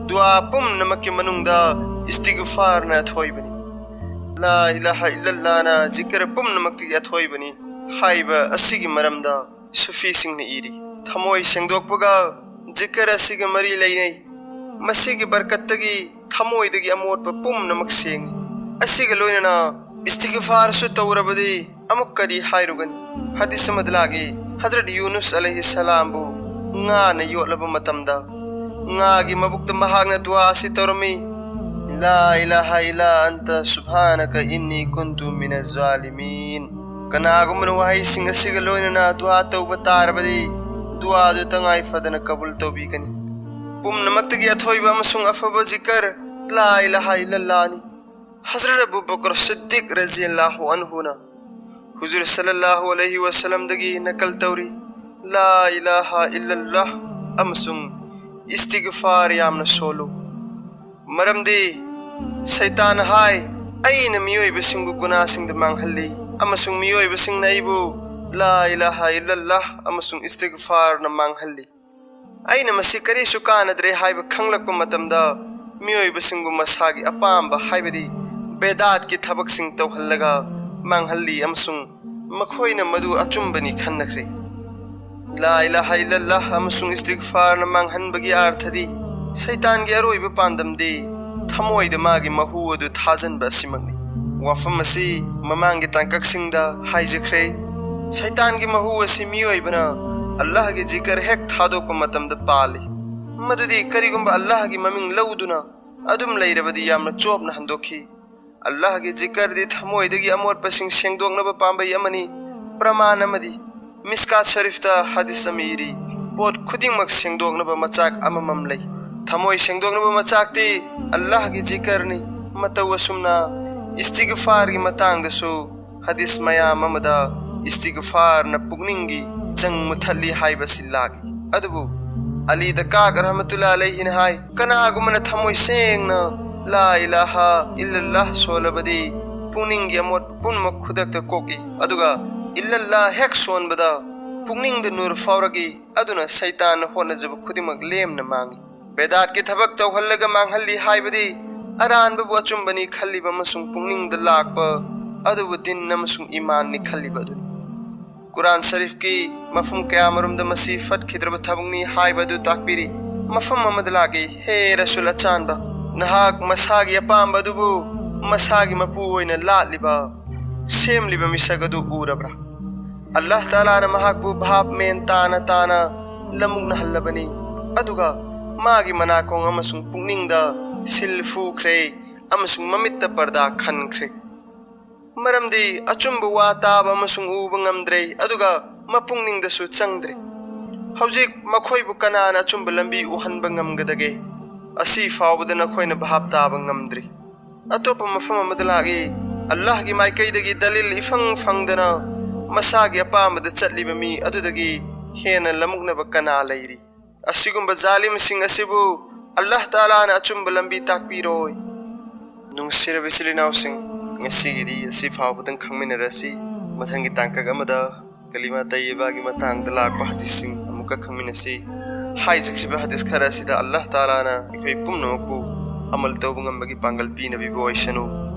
ꯗꯨꯑꯥ ꯄꯨꯝꯅꯃꯛꯀꯤ ꯃꯅꯨꯡꯗ ꯏꯁꯇꯤꯒꯐꯥꯔꯅ ꯑꯊꯣꯏꯕꯅꯤ꯫ ꯂꯥ ꯏꯂꯥꯍ ꯏꯜꯂꯜꯂꯥꯍꯅ ꯖꯤꯀꯔ ꯄꯨꯝꯅꯃꯛꯇꯒꯤ ꯑꯊꯣꯏꯕꯅꯤ ꯍꯥꯏꯕ ꯑꯁꯤꯒꯤ ꯃꯔꯝꯗ ꯁꯨꯐꯤꯁꯤꯡꯅ ꯏꯔꯤ, ꯊꯃꯣꯏ ꯁꯦꯡꯗꯣꯛꯄꯒ ꯖꯤꯀꯔ ꯑꯁꯤꯒ ꯃꯔꯤ ꯂꯩꯅꯩ꯫ ꯃꯁꯤꯒꯤ ꯕꯔꯀꯠꯇꯒꯤ ꯊꯃꯣꯏꯗꯒꯤ ꯑꯃꯣꯠꯄ ꯄꯨꯝꯅꯃꯛ ꯁꯦꯡꯉꯤ꯫ ꯑꯁꯤꯒ ꯂꯣꯏꯅꯅ ꯏꯁꯇꯤꯒꯐꯥꯔꯁꯨ ꯇꯧꯔꯕꯗꯤ ꯑꯃꯨꯛ ꯀꯔꯤ ꯍꯥꯏꯔꯨꯒꯅꯤ? ꯍꯗꯤꯁ ꯑꯃꯗ ꯂꯥꯛꯏ, ꯍꯖꯔꯠ ꯌꯨꯅꯨꯁ ꯑꯂꯩꯍꯤ ꯁꯂꯥꯝꯕꯨ ꯉꯥꯅ ꯌꯣꯠꯂꯕ ꯃꯇꯝꯗ ꯉꯥꯒꯤ ꯃꯕꯨꯛꯇ ꯃꯍꯥꯛꯅ ꯗꯨꯑꯥ ꯑꯁꯤ ꯇꯧꯔꯝꯃꯤ, "ꯂꯥ ꯏꯂꯥꯍ ꯏꯜꯂꯥ ꯑꯟꯇ ꯁꯨꯕꯍꯥꯅꯀ ꯏꯟꯅꯤ ꯀꯨꯟꯇꯨ ꯃꯤꯅ ꯖꯥꯂꯤꯃꯤꯟ"꯫ ꯀꯅꯥꯒꯨꯝꯕꯅ ꯋꯥꯍꯩꯁꯤꯡ ꯑꯁꯤꯒ ꯂꯣꯏꯅꯅ ꯗꯨꯑꯥ ꯇꯧꯕ ꯇꯥꯔꯕꯗꯤ, ꯗꯨꯑꯥ ꯑꯗꯨ ꯇꯉꯥꯏ ꯐꯗꯅ ꯀꯕꯨꯜ ꯇꯧꯕꯤꯒꯅꯤ꯫ ꯄꯨꯝꯅꯃꯛꯇꯒꯤ ꯑꯊꯣꯏꯕ ꯑꯃꯁꯨꯡ ꯑꯐꯕ ꯖꯤꯀꯔ ꯂꯥ ꯏꯂꯥꯍ ꯏꯜꯂꯜꯂꯥꯍꯅꯤ꯫ ꯍꯖꯔꯠ ꯑꯕꯨ ꯕꯀꯔ ꯁꯤꯗꯤꯛ ꯔꯖꯤꯌꯜꯂꯥꯍꯨ ꯑꯟꯍꯨꯅ ꯍꯨꯖꯨꯔ ꯁꯜꯂꯜꯂꯥꯍꯨ ꯑꯂꯩꯍꯤ ꯋꯁꯜꯂꯝꯗꯒꯤ ꯅꯀꯜ ꯇꯧꯔꯤ, "ꯂꯥ ꯏꯂꯥꯍ ꯏꯜꯂꯜꯂꯥꯍ ꯑꯃꯁꯨꯡ ꯏꯁꯇꯤꯒꯐꯥꯔ ꯌꯥꯝꯅ ꯁꯣꯜꯂꯨ꯫ ꯃꯔꯝꯗꯤ ꯁꯩꯇꯥꯟ ꯍꯥꯏ, "ꯑꯩꯅ ꯃꯤꯑꯣꯏꯕꯁꯤꯡꯕꯨ ꯒꯨꯅꯥꯁꯤꯡꯗ ꯃꯥꯡꯍꯜꯂꯤ, ꯑꯃꯁꯨꯡ ꯃꯤꯑꯣꯏꯕꯁꯤꯡꯅ ꯑꯩꯕꯨ ꯂꯥ ꯏꯂꯥꯍ ꯏꯜꯂꯜꯂꯥꯍ ꯑꯃꯁꯨꯡ ꯏꯁꯇꯤꯒꯐꯥꯔꯅ ꯃꯥꯡꯍꯜꯂꯤ꯫ ꯑꯩꯅ ꯃꯁꯤ ꯀꯔꯤꯁꯨ ꯀꯥꯟꯅꯗ꯭ꯔꯦ ꯍꯥꯏꯕ ꯈꯪꯂꯛꯄ ꯃꯇꯝꯗ, ꯃꯤꯑꯣꯏꯕꯁꯤꯡꯕꯨ ꯃꯁꯥꯒꯤ ꯑꯄꯥꯝꯕ, ꯍꯥꯏꯕꯗꯤ ꯕꯦꯗꯥꯠꯀꯤ ꯊꯕꯛꯁꯤꯡ ꯇꯧꯍꯜꯂꯒ ꯃꯥꯡꯍꯜꯂꯤ, ꯑꯃꯁꯨꯡ ꯃꯈꯣꯏꯅ ꯃꯗꯨ ꯑꯆꯨꯝꯕꯅꯤ ꯈꯟꯅꯈ꯭ꯔꯦ"꯫ ꯂꯥ ꯏꯂꯥꯍ ꯏꯜꯂꯜꯂꯥꯍ ꯑꯃꯁꯨꯡ ꯏꯁꯇꯤꯒꯐꯥꯔꯅ ꯃꯥꯡꯍꯟꯕꯒꯤ ꯑꯥꯔꯊꯗꯤ, ꯁꯩꯇꯥꯟꯒꯤ ꯑꯔꯣꯏꯕ ꯄꯥꯟꯗꯝꯗꯤ ꯊꯃꯣꯏꯗ ꯃꯥꯒꯤ ꯃꯍꯨ ꯑꯗꯨ ꯊꯥꯖꯟꯕ ꯑꯁꯤꯃꯛꯅꯤ꯫ ꯋꯥꯐꯝ ꯑꯁꯤ ꯃꯃꯥꯡꯒꯤ ꯇꯥꯡꯀꯛꯁꯤꯡꯗ ꯍꯥꯏꯖꯈ꯭ꯔꯦ꯫ ꯁꯩꯇꯥꯟꯒꯤ ꯃꯍꯨ ꯑꯁꯤ ꯃꯤꯑꯣꯏꯕꯅ ꯑꯜꯂꯥꯍꯒꯤ ꯖꯤꯀꯔ ꯍꯦꯛ ꯊꯥꯗꯣꯛꯄ ꯃꯇꯝꯗ ꯄꯥꯜꯂꯤ꯫ ꯃꯗꯨꯗꯤ ꯀꯔꯤꯒꯨꯝꯕ ꯑꯜꯂꯥꯍꯒꯤ ꯃꯃꯤꯡ ꯂꯧꯗꯨꯅ ꯑꯗꯨꯝ ꯂꯩꯔꯕꯗꯤ ꯌꯥꯝꯅ ꯆꯣꯞꯅ ꯍꯟꯗꯣꯛꯈꯤ꯫ ꯑꯜꯂꯥꯍꯒꯤ ꯖꯤꯀꯔꯗꯤ ꯊꯃꯣꯏꯗꯒꯤ ꯑꯃꯣꯠꯄꯁꯤꯡ ꯁꯦꯡꯗꯣꯛꯅꯕ ꯄꯥꯝꯕꯩ ꯑꯃꯅꯤ꯫ ꯄ꯭ꯔꯃꯥꯟ ꯑꯃꯗꯤ, ꯃꯤꯁꯀꯥꯠ ꯁꯔꯤꯐꯇ ꯍꯗꯤꯁ ꯑꯃ ꯏꯔꯤ, "ꯄꯣꯠ ꯈꯨꯗꯤꯡꯃꯛ ꯁꯦꯡꯗꯣꯛꯅꯕ ꯃꯆꯥꯛ ꯑꯃꯃꯝ ꯂꯩ꯫ ꯊꯃꯣꯏ ꯁꯦꯡꯗꯣꯛꯅꯕ ꯃꯆꯥꯛꯇꯤ ꯑꯜꯂꯥꯍꯒꯤ ꯖꯤꯀꯔꯅꯤ"꯫ ꯃꯇꯧ ꯑꯁꯨꯝꯅ, ꯏꯁꯇꯤꯒꯐꯥꯔꯒꯤ ꯃꯇꯥꯡꯗꯁꯨ ꯍꯗꯤꯁ ꯃꯌꯥꯝ ꯑꯃꯗ ꯏꯁꯇꯤꯒꯐꯥꯔꯅ ꯄꯨꯛꯅꯤꯡꯒꯤ ꯖꯪ ꯃꯨꯊꯠꯂꯤ ꯍꯥꯏꯕꯁꯤ ꯂꯥꯛꯏ꯫ ꯑꯗꯨꯕꯨ ꯑꯂꯤ ꯗꯛꯀꯥꯛ ꯔꯍꯃꯇꯨꯜꯂꯥ ꯑꯂꯩꯍꯤꯅ ꯍꯥꯏ, "ꯀꯅꯥꯒꯨꯝꯕꯅ ꯊꯃꯣꯏ ꯁꯦꯡꯅ ꯂꯥ ꯏꯂꯥꯍ ꯏꯜꯂꯜꯂꯥꯍ ꯁꯣꯜꯂꯕꯗꯤ, ꯄꯨꯛꯅꯤꯡꯒꯤ ꯑꯃꯣꯠ ꯄꯨꯝꯅꯃꯛ ꯈꯨꯗꯛꯇ ꯀꯣꯛꯏ, ꯑꯗꯨꯒ ꯏꯜꯂꯜꯂꯥꯍ ꯍꯦꯛ ꯁꯣꯟꯕꯗ ꯄꯨꯛꯅꯤꯡꯗ ꯅꯨꯔ ꯐꯥꯎꯔꯛꯏ, ꯑꯗꯨꯅ ꯁꯩꯇꯥꯟꯅ ꯍꯣꯠꯅꯖꯕ ꯈꯨꯗꯤꯡꯃꯛ ꯂꯦꯝꯅ ꯃꯥꯡꯏ"꯫ ꯕꯦꯗꯥꯠꯀꯤ ꯊꯕꯛ ꯇꯧꯍꯜꯂꯒ ꯃꯥꯡꯍꯜꯂꯤ ꯍꯥꯏꯕꯗꯤ ꯑꯔꯥꯟꯕꯕꯨ ꯑꯆꯨꯝꯕꯅꯤ ꯈꯜꯂꯤꯕ ꯑꯃꯁꯨꯡ ꯄꯨꯛꯅꯤꯡꯗ ꯂꯥꯛꯄ ꯑꯗꯨꯕꯨ ꯗꯤꯟ ꯑꯃꯁꯨꯡ ꯏꯃꯥꯟꯅꯤ ꯈꯜꯂꯤꯕ ꯑꯗꯨꯅꯤ꯫ ꯀꯨꯔꯥꯟ ꯁꯔꯤꯐꯀꯤ ꯃꯐꯝ ꯀꯌꯥꯃꯔꯨꯝꯗ ꯃꯁꯤ ꯐꯠꯈꯤꯗ꯭ꯔꯕ ꯊꯕꯛꯅꯤ ꯍꯥꯏꯕ ꯑꯗꯨ ꯇꯥꯛꯄꯤꯔꯤ꯫ ꯃꯐꯝ ꯑꯃꯗ ꯂꯥꯛꯏ, "ꯍꯦ ꯔꯁꯨꯜ ꯑꯆꯥꯟꯕ, ꯅꯍꯥꯛ ꯃꯁꯥꯒꯤ ꯑꯄꯥꯝꯕ ꯑꯗꯨꯕꯨ ꯃꯁꯥꯒꯤ ꯃꯄꯨ ꯑꯣꯏꯅ ꯂꯥꯠꯂꯤꯕ, ꯁꯦꯝꯂꯤꯕ ꯃꯤꯁꯛ ꯑꯗꯨ ꯎꯔꯕ꯭ꯔꯥ? ꯑꯜꯂꯥꯍ ꯇꯥꯂꯥꯅ ꯃꯍꯥꯛꯄꯨ ꯚꯥꯞ ꯃꯦꯟ ꯇꯥꯅ ꯇꯥꯅ ꯂꯃꯨꯛꯅꯍꯜꯂꯕꯅꯤ, ꯑꯗꯨꯒ ꯃꯥꯒꯤ ꯃꯅꯥꯀꯣꯡ ꯑꯃꯁꯨꯡ ꯄꯨꯛꯅꯤꯡꯗ ꯁꯤꯜ ꯐꯨꯈ꯭ꯔꯦ, ꯑꯃꯁꯨꯡ ꯃꯃꯤꯠꯇ ꯄꯔꯗꯥ ꯈꯟꯈ꯭ꯔꯦ꯫ ꯃꯔꯝꯗꯤ ꯑꯆꯨꯝꯕ ꯋꯥ ꯇꯥꯕ ꯑꯃꯁꯨꯡ ꯎꯕ ꯉꯝꯗ꯭ꯔꯦ, ꯑꯗꯨꯒ ꯃꯄꯨꯛꯅꯤꯡꯗꯁꯨ ꯆꯪꯗ꯭ꯔꯦ꯫ ꯍꯧꯖꯤꯛ ꯃꯈꯣꯏꯕꯨ ꯀꯅꯥꯅ ꯑꯆꯨꯝꯕ ꯂꯝꯕꯤ ꯎꯍꯟꯕ ꯉꯝꯒꯗꯒꯦ? ꯑꯁꯤ ꯐꯥꯎꯕꯗ ꯅꯈꯣꯏꯅ ꯚꯥꯞ ꯇꯥꯕ ꯉꯝꯗ꯭ꯔꯤ"꯫ ꯑꯇꯣꯞꯄ ꯃꯐꯝ ꯑꯃꯗ ꯂꯥꯛꯏ, "ꯑꯜꯂꯥꯍꯒꯤ ꯃꯥꯏꯀꯩꯗꯒꯤ ꯗꯂꯤꯜ ꯏꯐꯪ ꯐꯪꯗꯅ ꯃꯁꯥꯒꯤ ꯑꯄꯥꯝꯕꯗ ꯆꯠꯂꯤꯕ ꯃꯤ ꯑꯗꯨꯗꯒꯤ ꯍꯦꯟꯅ ꯂꯃꯨꯛꯅꯕ ꯀꯅꯥ ꯂꯩꯔꯤ?" ꯑꯁꯤꯒꯨꯝꯕ ꯖꯥꯂꯤꯝꯁꯤꯡ ꯑꯁꯤꯕꯨ ꯑꯜꯂꯥꯍ ꯇꯥꯂꯥꯅ ꯑꯆꯨꯝꯕ ꯂꯝꯕꯤ ꯇꯥꯛꯄꯤꯔꯣꯏ꯫ ꯅꯨꯡꯁꯤꯔꯕ ꯏꯆꯤꯜ ꯏꯅꯥꯎꯁꯤꯡ, ꯉꯁꯤꯒꯤꯗꯤ ꯑꯁꯤ ꯐꯥꯎꯕꯗꯪ ꯈꯪꯃꯤꯟꯅꯔꯁꯤ꯫ ꯃꯊꯪꯒꯤ ꯇꯥꯡꯀꯛ ꯑꯃꯗ ꯀꯂꯤꯃꯥ ꯇꯩꯌꯕꯥꯒꯤ ꯃꯇꯥꯡꯗ ꯂꯥꯛꯄ ꯍꯗꯤꯁꯁꯤꯡ ꯑꯃꯨꯛꯀ ꯈꯪꯃꯤꯟꯅꯁꯤ꯫ ꯍꯥꯏꯖꯈ꯭ꯔꯤꯕ ꯍꯗꯤꯁ ꯈꯔ ꯑꯁꯤꯗ ꯑꯜꯂꯥꯍ ꯇꯥꯂꯥꯅ ꯑꯩꯈꯣꯏ ꯄꯨꯝꯅꯃꯛꯄꯨ ꯑꯃꯜ ꯇꯧꯕ ꯉꯝꯕꯒꯤ ꯄꯥꯡꯒꯜ ꯄꯤꯅꯕꯤꯕ ꯑꯣꯏꯁꯅꯨ꯫